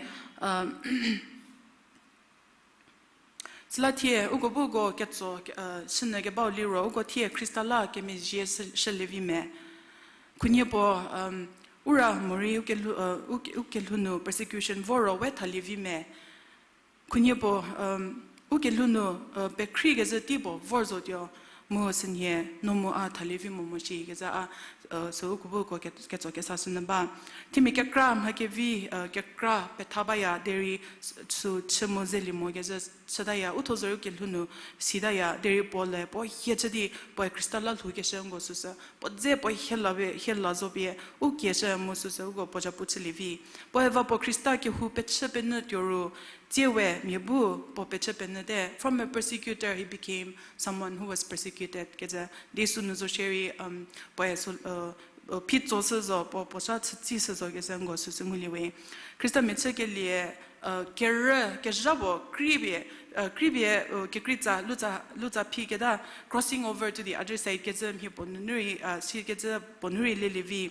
süla thie uko bu uko ketso shünyü kebau liro uko thie Khrista la kemezhie shülie vi me. Khunhie puo, ura morei u kelhou, u kelhou nu persecution voro we thalie vi me. Khunhie puo, u kelhou nu pekhrikezhü tei puo vor zotuo, mu sünhie no mu a thalie vi mo mo shi kezhü a, sü uko bu uko ketso kesa shünyü ba. Themia kekra mha kevi, kekra petha baya derei sü chü mu zelie mokezhü chütaya, u thuo zorei u kelhou nu sitaya derei puo le puo hie chü di puoe Khrista la lhoukeshü nko süsü puo dze puo hie la zo pie u kieshü mu süsü uko puo zhapu chülie vi. Puoe va puo Khrista kehou pechü penyü tuo ru, tsie we mia bu puo pechü penyüte. From a persecutor, he became someone who was persecuted kecü di sünu zo shierei, puoe sü, phitso shü zo, puo puo sa chütsi shü zo kezhü nko süsü ngulie we. Khristamia chükelie kerü kezha puo kripie, kripie, kekreitsa lutsa, lutsa phi keta crossing over to the other side kecü mhie puo nunu rei, sikecü puo nu rei lelie vi.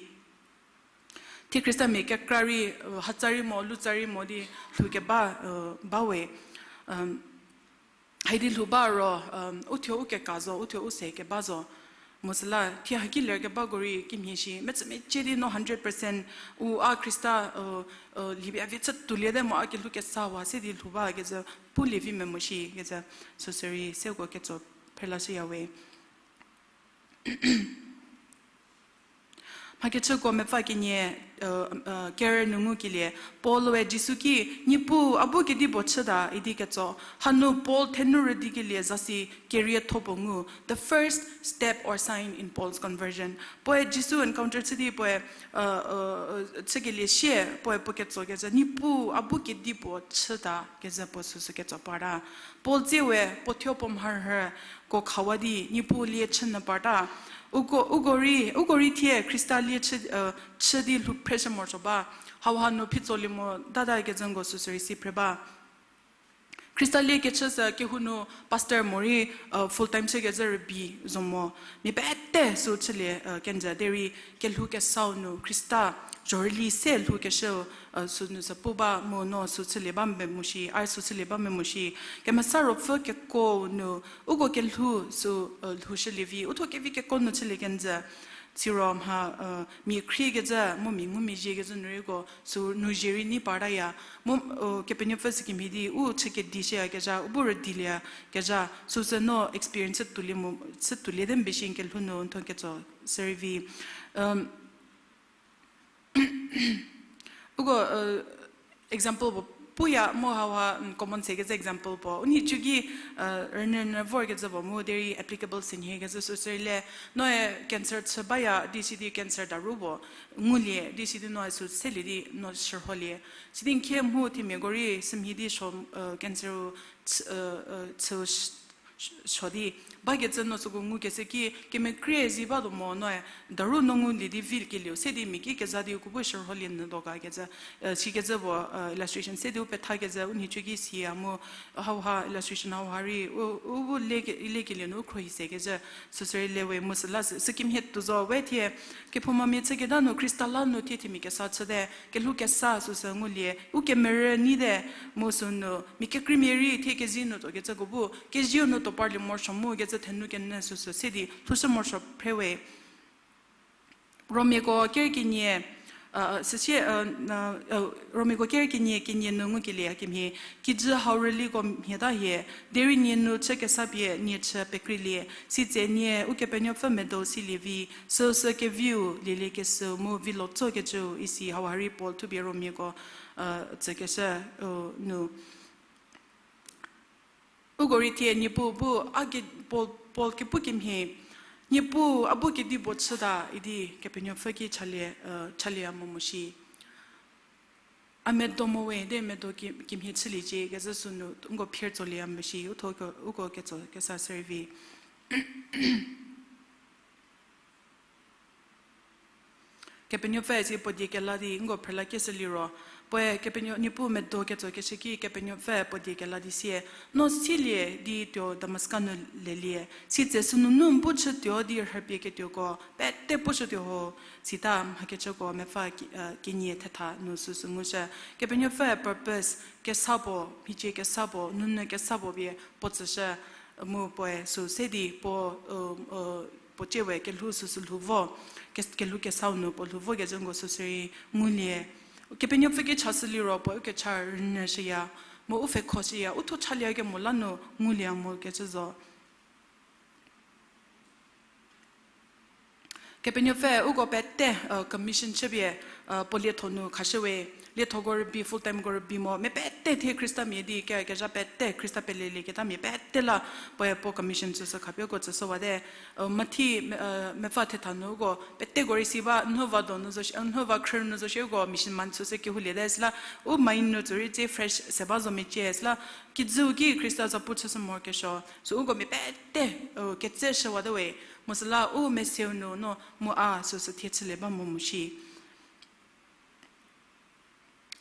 Thie Khristamia kekra rei, hatsa rei mo, lutsa rei mo di lhoukeba, ba we. Haidi lhou ba ro, u thuo u keka zo, u thuo u se keba zo. Mu süla thie haki lerkebako rei kimhie shi metsümecie di no hundred percent u a Khrista lipie a vie chü tuoliete mu a kelhou kesa wa se di lhou ba kecü pulie vi me mo shi kecü süsü rei se uko ketso phrelashüya we. Mhakechüko mepfü kenie, kerü nu ngukelie, Paul-e Jisu ki, Niepuu, a bu kedipuo chüta, idi ketso. Hanu Paul thenu rüdikelie zasi kerietho puo ngu. The first step or sign in Paul's conversion. Puoe Jisu encounter chü di puoe, chükelie sie, puoe puo ketso kecü, Niepuu, a bu kedipuo chüta, kecü puo süsü ketso parta. Paul tsie we, puo thuo puo mharhüko khawa di, Niepuu lie chünyü parta. Uko, uko rei, uko rei thie Khrista lie chü, chü di lhou phreshü morosuo ba. Hauha nu phitsolie mo tata kecü nko süsü rei si phre ba. Khrista lie kechü sü kehou nu pastor morei, full time chükecü rübei zo mo. Mia pete sü chülie, kenjü derei kelhou kesau nu Khrista zhorüli se lhoukeshü, sünu sü pu ba mu no sü chülie ba me mo shi, a sü chülie ba me mo shi. Kemesa Ruopfü keko nu uko kelhou sü, lhoushülie vi, u thuo kevi keko nu chülie kenjü. Siro mha, mia khriekecü mu mia ngumezhiekecü nu rei uko sü nu zhie rei nei partaya. Mu, Kepenuopfü sükemhie di u chü kedishüyakezha, u bu rüdilieyakezha süsü no experience chü tuolie mo, chü tuoliete mbi shi n kelhou nu n thuo ketso sürei vi. Uko, example puo puya mu hauha common sekecü example puo u nhicu ki, rünyü rünyü vorkecü puo mu derei applicable sünhie kecü süsü rei le, noe cancer chü baya di sidi cancer daru puo ngulie di sidi noe sü selie di no shürholie. Sidi n khie mhu themiako rei sümhie di suo, cancer-u chü, chü suo di bakecü no süko ngukeshü ki kemekrie zi batuo mo noe, daru no ngulie di vilkelieu se di mia ki keza di uko bu shürholie nyü tuo ga kecü, sikecü puo, illustration se di u pethakecü u nhicu ki siya mu hauha illustration hauha rei u, u bu le, lekelieu nu u khruohi sekecü süsü rei le we mu süla sü, sükemhie tuo zo we thie, kephoumamia chüketa nu Khrista la nu thie themia kesa chüte, kelhou kesa süsü ngulie, u kemerü neite, mu sünu mia kekreimia rei thie kezi nu tuokecüko bu keziu nu tuo parlie morosuo mu kecü thenu kenyü süsü se di lhoushü morosuo phre we. Romiako ker kenie, süsie, Romiako ker kenie kenie nu ngukelie hakemhie, kijü hau rüliko mhie ta hie, derei nie nu chü kesa pie nie chü pekreilie, sitse nie Ukepenuopfü medo silie vi, süusü keviu lieliekeshü mu vilo tsokecüu isi hauha rei Paul thupie Romiako tsükeshü nu. Uko rei thie Niepuu bu a ke, Paul, Paul kepu kemhie, Niepuu a bu kedipuo chüta idi Kepenuopfü ki chalie, chalie a mo mo shi. A medo mo we, de medo ki, kemhie chüliecie kecü sünu nko phier tsolieya mo shi, u thuo uko ketso kesa sürei vi. Kepenuopfü si puo die kela di nko phrüla keshü liro, puoe Kepenuo, Niepuu medo ketsokeshü ki Kepenuopfü puo die kela di sie, no silie di tuo Damaska nu lelie, sitse sünunu n bu chütuo di rhüpie ketuoko pete pushütuo ho, sita mhakechüko mepfü ki-, kenie thetha nu süsü ngushü. Kepenuopfü purpose kesa puo, mhicie kesa puo, nunu kesa puo pie puo tsüshü, mu puoe sü se di puo, puo tsie we kelhou süsü lhou vo, ke-, kelhou kesau nu puo lhou vo kecü nko süsü rei ngulie. Kepenuopfü ki chashü liro puoe u kecha rünyüshüya, mu u pfhekhoshüya, u tho chalie kemo la nu ngulie mo kecü zo. Kepenuopfü uko pete commission chüpie puo lietho nu khashüwe. Liethoko rübei, full timeko rübei mo, mia pete thie Khristamia di ke-, kezha pete Khrista pelelieketa mia pete la puoe puo commission tsüshü khapie uko tsüshüwate. Mathi mepfü thetha nu uko peteko rei si ba, nhüva do nu zo shie, nhüva khrü nu zo shie uko mission man süsü kehouliete süla, u mai nu tsu rei tsie fresh se ba zo mecie süla, kijüu ki Khrista zapu chüshü morokesuo sü uko mia pete ketseshüwate we, mu süla u meseu nu no mu a süsü thie chülie ba mo mu shi.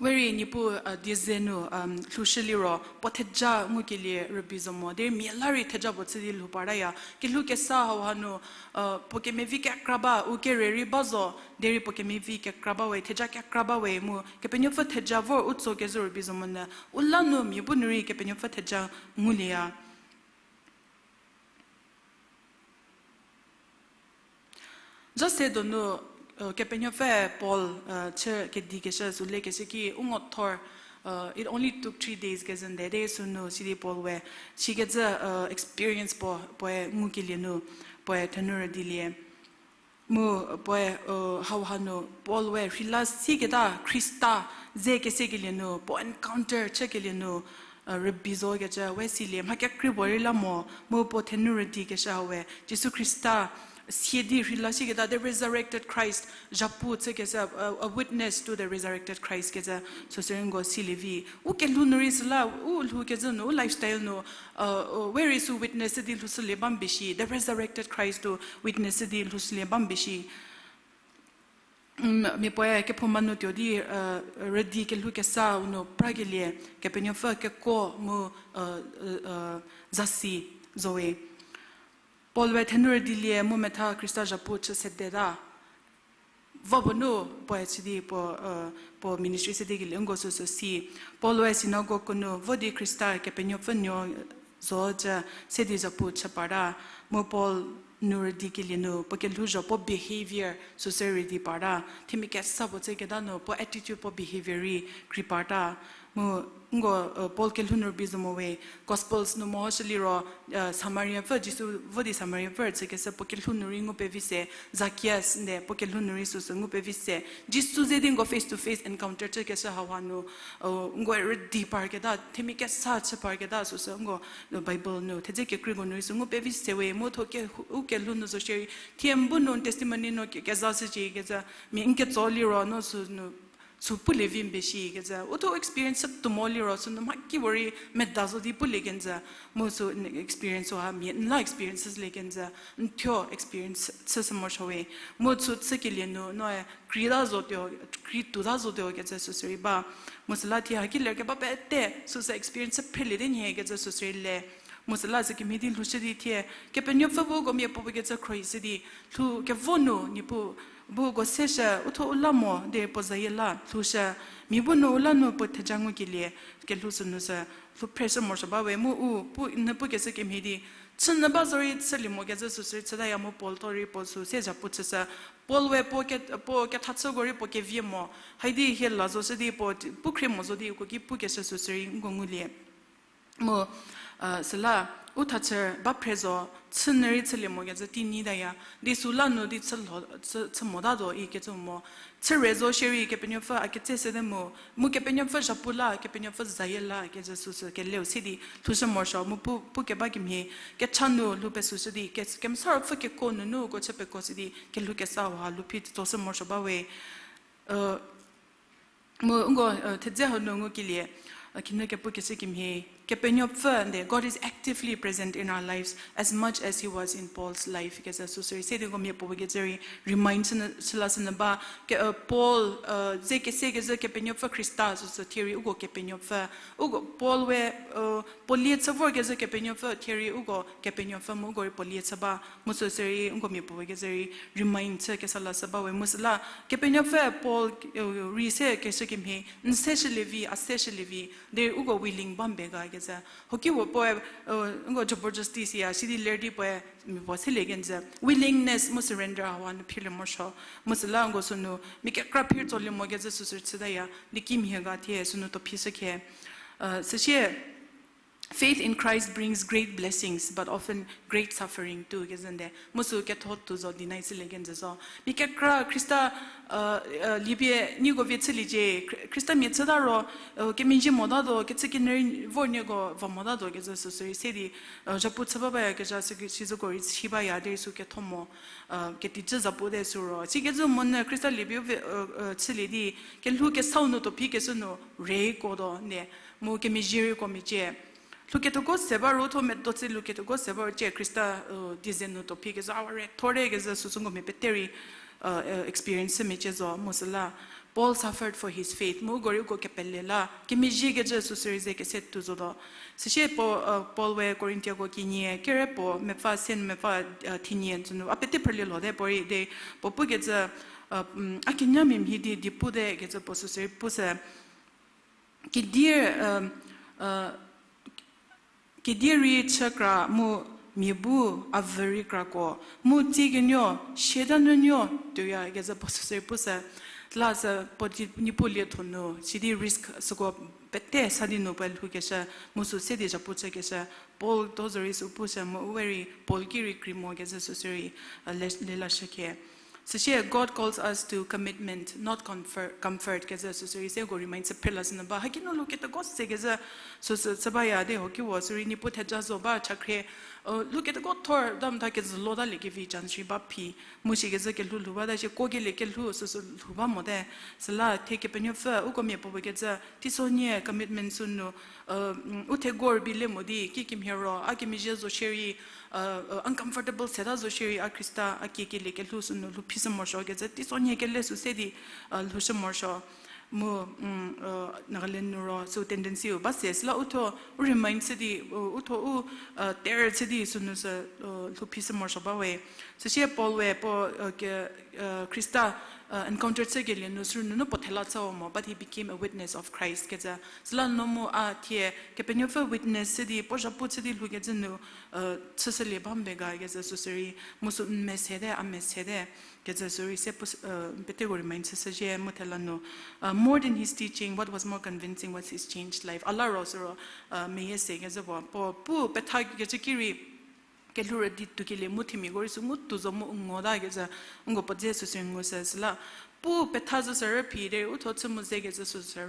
We rei Niepuu die ze nu lhoushü liro puo theja ngukelie rübei zo mo, derei mia la rei theja puo chü di lhou partaya. Kelhou kesa hauha nu puo kemevi kekra ba, u kere rei ba zo, derei puo kemevi kekra ba we, theja kekra ba we, mu Kepenuopfü theja vor u tso kezhü rübei zo monyü, u la nu mia bu nu rei Kepenuopfü theja ngulieya. Just se donu Kepenuopfü Paul chü kedikeshü sü lekeshü ki u ngo thor, it only took three days kezü nde de sünu sidi Paul we sikecü experience puo, puoe ngukelie nu, puoe thenu rüdilie. Mu puoe hauha nu Paul we rheila siketa Khrista ze kesekelie nu, puo encounter chükelie nu rübei zo kecü we silie, mha kekrei puo rei la mo, mu puo thenu rüdikeshü hau we Jisu Khrista sie di rheila siketa, the resurrected Christ, zhapu chükeshü, a witness to the resurrected Christ kecü süsü rei nko silie vi. U kelhou nu rei süla, u lhou kecü nu, u lifestyle nu, we rei sü witness di lhoushülie ba mbi shi, the resurrected Christ to witness di lhoushülie ba mbi shi. Mia puoe kephouma nu tuo di rüdi kelhou kesa u nu prakelie, Kepenuopfü kekuo mu zasi zowe. Paul we thenu rüdilie mu metha Khrista zhapu chü sedeta. Vo puo nu puoe chü di puo, puo ministry sü di kelie nko süsü si. Paul we synagogue nu vo di Khrista Kepenuopfü nuo zo cü se di zhapu chü parta. Mu Paul nu rüdikelie nu puo kelhouzho, puo behavior süsü rüdi parta. Themia kesa puo chüketa nu puo attitude, puo behavior rei krei parta. Mu nko Paul kelhou nu rübei zo mo we, Gospels nu mehoshü liro, Samariapfü, Jisu vo di Samariapfü chükeshü puo kelhou nu rei ngu pevi se, Zacchaeus nde puo kelhou nu rei süsü ngu pevi se. Jisu ze di nko face to face encounter chükeshü hauha nu nko rüdi parketa, themia kesa chü parketa süsü nko Bible nu thedze kekreiko nu rei sü ngu pevi se we, mu tho ke, u kelhou nu zo shierei thie n bu nu testimony nu ke, kezashücie kecü mia n ketso liro no sünu sü pulie vi mbi shi kecü. U tho experience chütuo mo liro sünu mhakipuorei meda zo di pulie kenjü. Mu sü n experience ha mia n la experience chülie kenjü. N thuo experience chüshü morosuo we. Mu sü chükelie nu noe krei ta zotuo, krei tuota zotuo kecü süsü rei ba. Mu süla thie haki lerkeba pete süsü experience chü phrelie di nhie kecü süsü rei le. Mu süla sükemhie di lhoushü di thie Kepenuopfü bu uko mia puopuo kecü khrohishü di lhou kevo nu Niepuu bu uko seshü, u tho u la mo di puo zayie la lhoushü, mia bu nu u la nu puo theja ngukelie kelhou sünu sü lhou phreshü morosuo ba we. Mu u pu, n pukeshü kemhie di chünyü ba zorei chülie mo kecü süsü rei chütaya, mu Paul tho rei puo sü se zhapu chüshü. Paul we puo ke, puo kethachüko rei puo kevie mo. Haidi hie la zoshü di puo pu khrie mo zo di uko ki pukeshü süsü rei nko ngulie. Mu süla u thachü ba phre zo, chünyü rei chülie mo kecü tei nyitaya, di süla nu di chü lho, chü, chü motatuo ikecü mo. Chüre zo shierei Kepenuopfü a ketse sede mu, mu Kepenuopfü zhapu la, Kepenuopfü zayie la kecü süsü keleu se di lhoushü morosuo, mu pu, pukeba kemhie kecha nu lhou pesüshü di, ke, Kemesa Ruopfü kekuo nunu uko chü pekuoshü di kelhou kesa hauha lhou phi tsoshü morosuo ba we. Mu nko thedze hau nu ngukelie, kinu kepukeshü kemhie, Kepenuopfü nde, God is actively present in our lives as much as he was in Paul's life. Kecü süsü rei, se di uko miapuo kecü rei remind chü la sünyü ba, ke, Paul, ze kese kezhü Kepenuopfü Khrista süsü thie rei uko Kepenuopfü, uko Paul we, puo lie chü vor kezhü Kepenuopfü thie rei uko Kepenuopfü mu uko rei puo lie chü ba, mu süsü rei uko miapuo kecü rei remind chü kesa la sü ba we mu süla, Kepenuopfü Paul rei se keshü kemhie, n se shülie vi, a se shülie vi, derei uko willing ba mbe ga kecü. Hoki puo puoe, uko jabardasti siya, sidi ler di puoe, miapuo selie kenjü. Willingness mu surrender hawa nu phirlie morosuo. Mu süla uko sünu, mi kekra phir tsolie mo kecü süsü chütaya, di kimhie ga thie sünu tuo phi shükhe. Süsie, faith in Christ brings great blessings, but often great suffering too, kezü nde. Mu sü ketho tuo zo deny chülie kenjü zo. Mi kekra Khrista, liepie nieko vie chüliecie, Khri-, Khristamia chüta ro, kemezhie motatuo, kechükenyü rei vor nieko va motatuo kecü süsü rei se di, zhapu chü ba bayakezha sü sizüko rei si baya derei sü ketho mo, ketijü zapute sü ro. Sikecü monyü Khrista liepie u vie, chülie di, kelhou kesau nu tuo phi keshü nu reiko tuo nde, mu kemezhie reiko mecie. Lhouketuoko se ba ro tho medo tse lhouketuoko se ba ro cie Khrista, di ze nu tuo phi kezha a re thorte kezü süsü ngumia pete rei, experience mecie zo mu süla. Paul suffered for his faith. Mu uko rei uko kepele la kemezhie kecü süsü rei ze kese tuo zotuo. Süsie puo, Paul we Korintiako kinie kere puo mepfü se nu mepfü, thinie tsünu a pete phrülie lhote puorei de puo pukecü, a kenyamia mhie di di pute kecü puo süsü rei pusü. Kedi, kedi rei chükra mu mia bu a vü rei krako, mu tsiekenuo, siata nuonuo tuoya kecü puo süsü rei pusü. La sü puo di Niepuu lietho nu sidi risk süko pete sa di nu puoe lhoukeshü, mu sü se di zhapu chükeshü, Paul to zorei sü pusü mu we rei Paul ki rei krei mo kecü süsü rei, le, le lashükhe. Süsie, God calls us to commitment, not comfort, comfort kecü süsü rei se uko remind chü phrela sünyü ba. Haki nu lhouketuoko se kecü süsü chü baya de hokiwo sü rei Niepuu theja zo ba chakhrie, lhouketuoko thor dam tha kezü lotalie kevi chance rei ba phi. Mu shi kezü kelhou lhou bata shie kuokelie kelhou süsü lhou ba mote. Süla thie Kepenuopfü uko miapuopuo kecü teisonhie commitment sünu, u thegor bi le mo di kikemhie ro a kemezhie zo shierei, uncomfortable seta zo shierei a Khrista a kiekelie kelhou sünu lhou phishü morosuo kecü teisonhie kele sü se di, lhoushü morosuo. Mu, Nagaland nu ro sü tendency-u ba se süla u tho, u remind chü di, u tho u, ter chü di sünu sü, lhou phishü morosuo ba we. Süsie Paul we puo, ke, Khrista encounter chükelie nu sünunu puo thela chü mo, but he became a witness of Christ kecü. Süla no mu a thie Kepenuopfü witness chü di puo zhapu chü di lhoukecü nu, chüshülie ba mbe ga kecü süsü rei, mu sü n mesete, a mesete kecü sü rei se pete remind chüshüzhie mu thela nu, more than his teaching, what was more convincing was his changed life. A la ro sü ro, meyie se kecü puo, puo pu petha kecü ki rei, kelhou rüdi tuokelie mu themiako rei sü ngu tuo zo mu u ngota kecü, uko puo dze süsü rei ngu sü süla. Pu petha zo sü rüphi, derei u tho chü mu ze kecü süsü,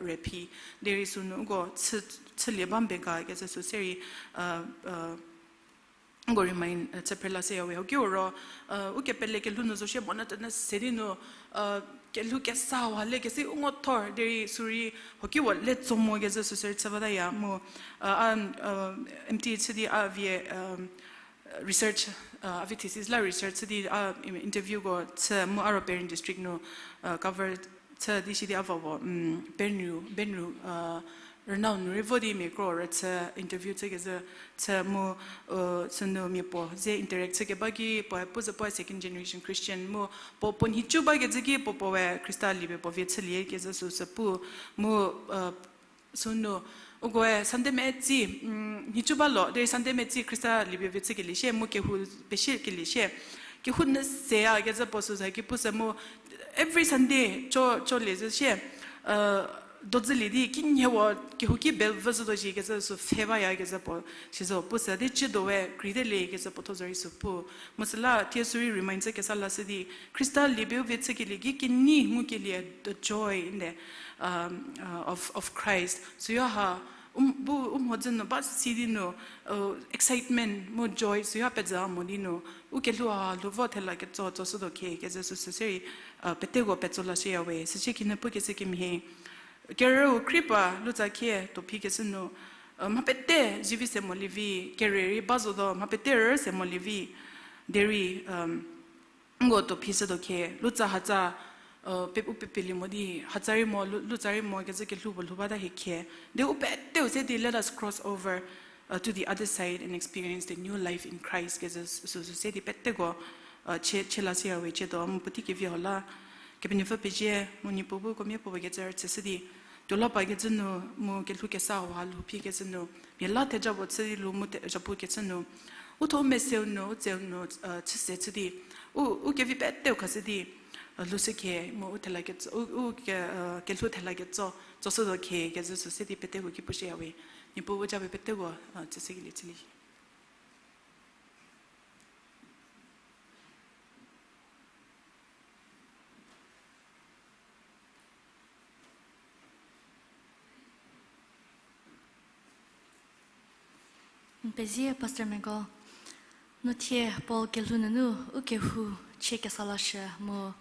rüphi, derei sünu uko chü, chülie ba mbe ga kecü sü se rei, uko remind, chü phrela seya we. Hokiu ro, u kepele kelhou nu zo shie monotonous se di nu, kelhou kesa wa le kese u ngo thor derei sü rei hokiu le tso mo kecü süsü rei chü bataya mu, a, M T chü di a vie, research, a vie thesis la research chü di a interviewko chü mu a ro Peren district nu, cover chü di shi di a va puo, Benru, Benru, rüna nu rei vo di mia kro rüchü interview chü kezhü chü mu, sünu mia puo ze interact chü keba ki puoe pu zü puoe second generation Christian mu puo puo nhicu ba kecü ki puo puoe Khrista liepie puo vie chülie kecü süsü pu mu, sünu ukoe Sunday metsi, nhicu ba lo derei Sunday metsi Khrista liepie vie chükelie shie mu kehou pesie kelie shie. Kehou nyü seya kecü puo süsü ki pusü mu every Sunday cho, cho lie zü shie, dozülie di kinhie wo kehouki bell vü zhütuo shi kecü sü pfhe baya kecü puo, si zo pusü di ciedo we krei te le kecü puo tho zorei sü pu. Mu süla thie sü rei remind chü kesa lashü di, Khrista liepie u vie chükelie ki kenei ngukelie the joy in the, of, of Christ. Süyo ha, bu u mhodzü nu ba si di nu, excitement mu joy süyo pezü mo di nu, u kelhou ha lhou vo thela ketso tsoshütuo khe kecü süsü se rei, peteko petso lashüya we. Süsie khinhie pukeshü kemhie, kerüu kri pa lutsa khie tuo phi keshü nu, mha pete zivi se molie vi, kere rei ba zotuo, mha pete rü se molie vi, derei, um, nko tuo phi shütuo khe, lutsa hatsa, uh, pe-, u pepelie mo di, hatsa rei mo, lu-, lutsa rei mo, kecü kelhou puo lhou bata hie khe. De u peteu se di, let us cross over, uh, to the other side and experience the new life in Christ, kecü sü, sü se di peteko, uh, chie, chie la siya we chietuo, mu puotei kevi hau la, Kepenuopfü pezie, mu Niepuu bu uko mia puo kecü rüchüshü di, tuo la pa kecü nu, mu kelhou kesa hau ha lhou phi kecü nu, mia la theja puo chü di lhou mu the-, zhapu kecü nu, u tho meseu nu, u tseu nu, uh, chüse chü di, u, u kevi peteu khashü di, uh, lhoushü khe, mu u thela ketso, u, u ke, uh, kelhou thela ketso, tsoshütuo khe, kecü sü se di peteko ki pushüya we, Niepuu bu ja pie peteko, uh, chüshükelie chülie. N pezie Pastor Meko, no thie Paul kelhou nunu u kehou chie kesa lashü mu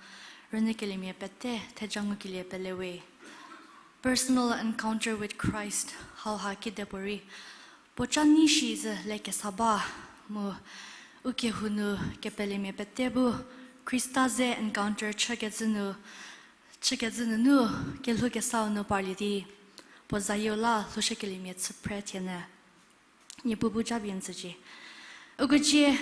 rünyükeliemia pete theja ngukelie pele we. Personal encounter with Christ hauha kidepuorei puoca nei shi zhü le kesa ba mu u kehou nu kepelemiapete bu Khrista ze encounter chükecü nu, chükecü nunu kelhou kesau nu parlie di puo zayieu la lhoushükeliemia chü phre thienyü. Niepuu bu japie n tsücie. Uko cie,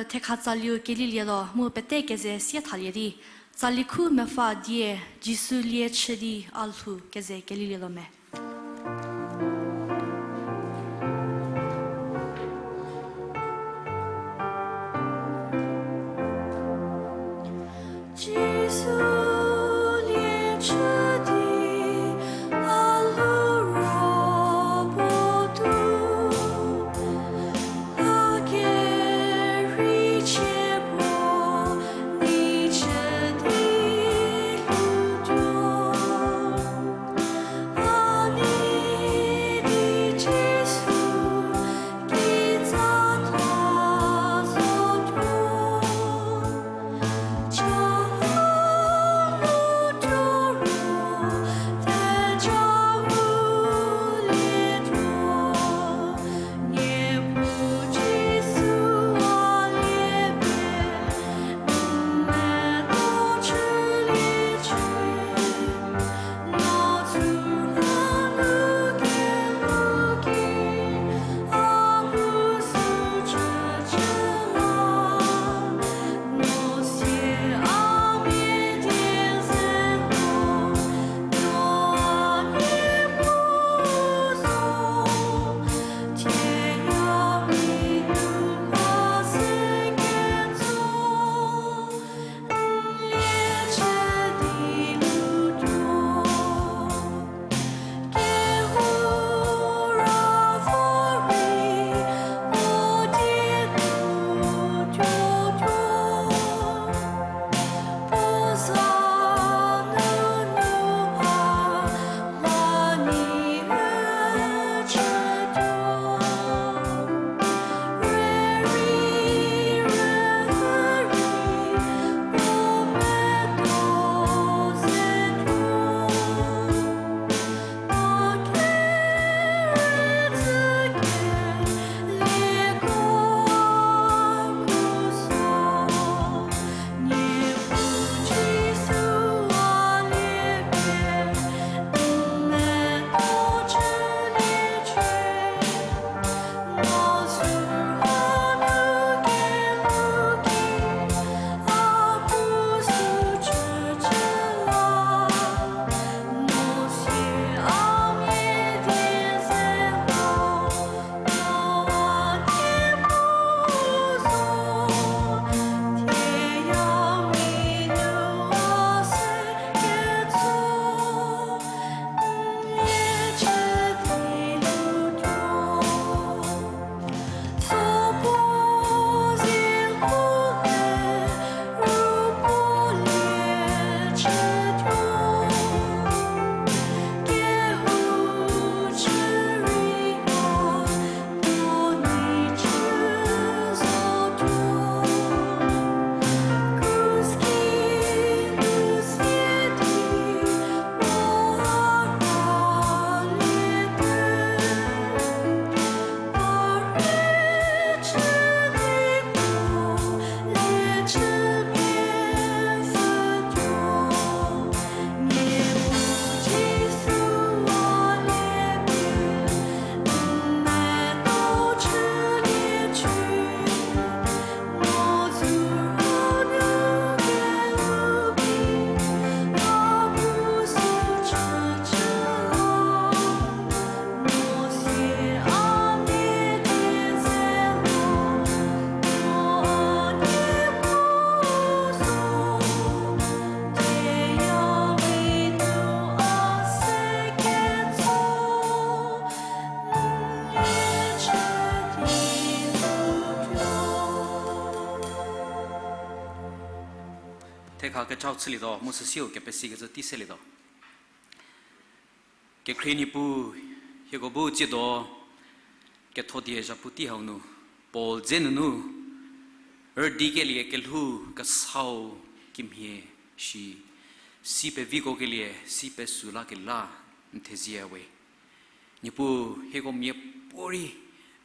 thekha tsaliu kelielietuo mu pete keze sie thalie di, tsali khu mepfü die Jisu lie chü di a lhou keze kelielietuo me. Jisu lie chü di a lhou ro puotou, a kerei chie puo ni chü di lhoutuo, a Kha kechau chülietuo, mu süsiu kepesikecü tei selietuo. Kekhrie Niepuu, hieko bu tsiedo kethodie zhapu tei hau nu, Paul dze nunu, rüdikelie kelhou kesau kimhie shi, si peviko kelie, si pesü lakelie la, n thezie we. Niepuu, hieko miapuorei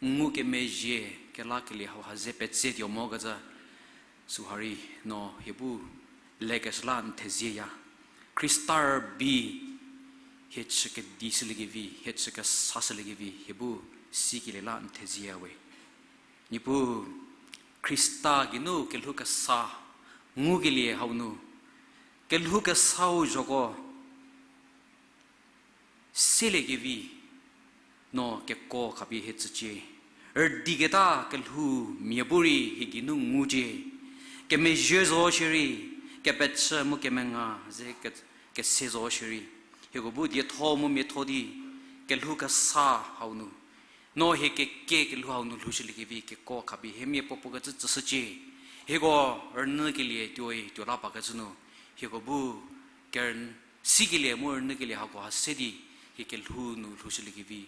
ngukemezhie kelakelie hauha ze petsetuo mokecü, süha rei no hie bu lekeshü la n thezieya. Khrista rübei hie chü kedishüliekevi, hie chü kesashüliekevi hie bu sikelie la n thezieya we. Niepuu, Khrista geinu kelhou kesa ngukelie hau nu, kelhou kesau zhoko seliekevi, no keko khapie hie tsücie. Rüdiketa kelhou mia bu rei hie geinu ngucie. Kemezhie zo shierei, kepechü mu kemenga ze ke-, kese zo shierei, hieko bu dietho mu miatho di kelhou kesa hau nu, no hie keke kelhou hau nu lhoushüliekevi keko khapie hie miapuopuo kecü tsüshücie. Hieko rünyükelie tuoi tuo la bakecü nu, hieko bu ker- sikelie mu rünyükelie hakoha se di, hie kelhou nu lhoushüliekevi,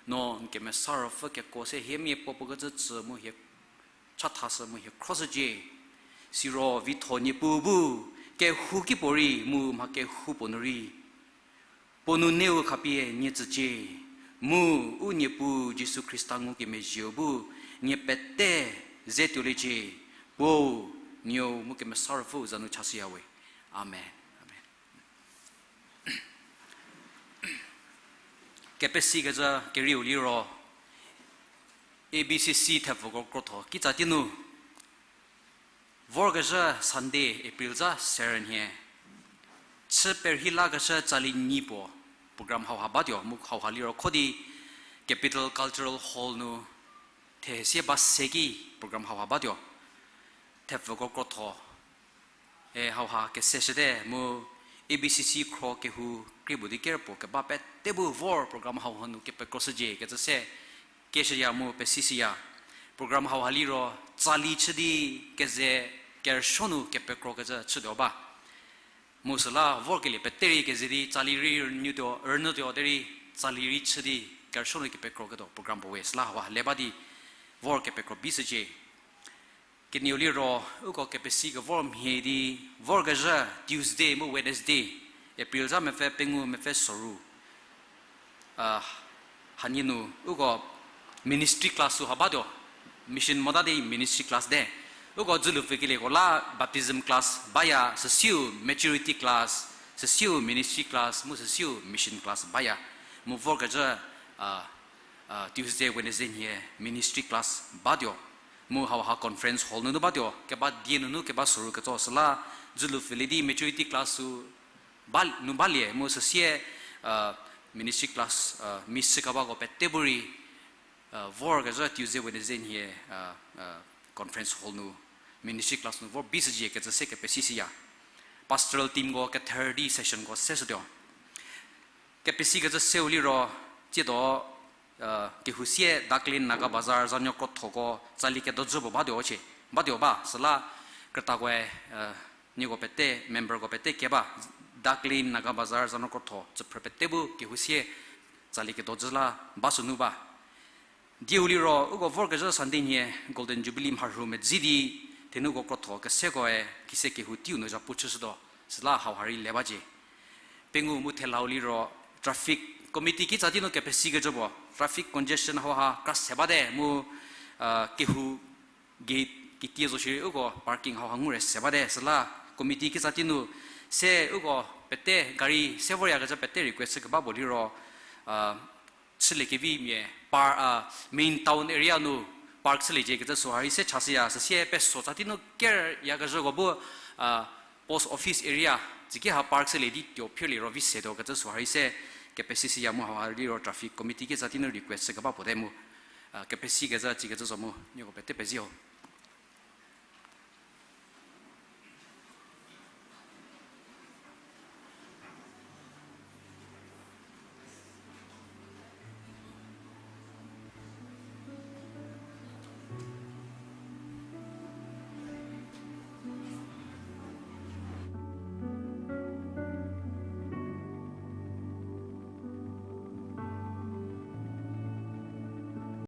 no n Kemesa Ruopfü keko se hie miapuopuo kecü tsü mu hie chathashü mu hie khroshücie. Siro vitho Niepuu bu kehouki puorei mu mha kehoupuo nu rei puo nuneu khapie nie tsücie. Mu u Niepuu Jisu Khrista ngukemezhieu bu nie pete ze tuoliecie. Puo, Nuou mu Kemesa Ruopfüu za nu chashüya we. Amen. Amen. Kepesikecü kerieu liro, A B C C thepfuko krotho kitsa tei nu vorkezhü Sunday, April za serenhie, chü perhei lakeshü tsali nyi puo program hauha batuo, mu hauha liro kho di Capital Cultural Hall nu thehesie ba se ki program hauha batuo. Thepfuko krotho e hauha keseshüte mu A B C C khro kehou krie puo di ker puo keba pete bu vor program hauha nu kepekroshücie kecü se kieshüya mu pesishüya. Program hauha liro tsali chü di keze kerüsuo nu kepekrokecü chütuo ba. Mu süla vorkelie pete rei keze di tsali rei rünyütuo, rünyütuo derei tsali rei chü di kerüsuo nu kepekroketuo program puo we süla hauha le ba di vor kepekro bishücie. Kenieu liro, uko kepesi kevor mhie di, vorkezhü Tuesday mu Wednesday, April za mepfü pengou mepfü soru, a, hanie nu uko ministry class sü ha batuo, mission mota di ministry class te. Uko dzülu pfükelieko la baptism class baya, süsiu maturity class, süsiu ministry class, mu süsiu mission class baya. Mu vorkezhü, a, a, Tuesday, Wednesday nhie ministry class batuo. Mu hauha conference hall nunu batuo, keba die nunu keba soru ketso süla, dzülu pfülie di maturity class sü ba, nu balie, mu süsie, a, ministry class, a, miss shü kebako pete bu rei, a, vorkezhü Tuesday, Wednesday nhie, a, a, conference hall nu, ministry class nu vor bishücie kecü se kepesishüya. Pastoral teamko kether di sessionko seshütuo. Kepesikecü seu liro, tsiedo, a, kehousie Daklin Naga Bazar zanuo krothoko tsali kedojü puo batuo chie, batuo ba, süla krütakoe, a, nieko pete, memberko pete keba, Daklin Naga Bazar zanuo krotho tsüphrü pete bu kehousie tsali kedojü la ba sünu ba. Dieu liro, uko vorkezhü Sunday nhie Golden Jubilee mharhü medzi di, thenuko krotho kesekoe, kise kehou teiu nu zhapu chüshütuo, süla hauha rei le bacie. Pengou mu thelau liro, traffic committee kitsa tei nu kepesikecü puo, traffic congestion hauha kra se bate mu, a, kehou gate kitie zo shierei uko parking hauha ngu re se bate, süla committee kitsa tei nu se uko pete gari se voryakecü pete request chü keba puo liro, a, chüliekevimia par, a, main town area nu park chüliecie kecü süha rei se chashüya, süsie peso tsa tei nu keryakezhüko bu, a, post office area, tsiki ha park chülie di tuo phirlie ro vi setuo kecü süha rei se kepesishüya mu hauha liro traffic committee kitsa tei nu request chü keba puo te mu, a, kepesikecü tsikecü zo mu, nieko pete pezie ho.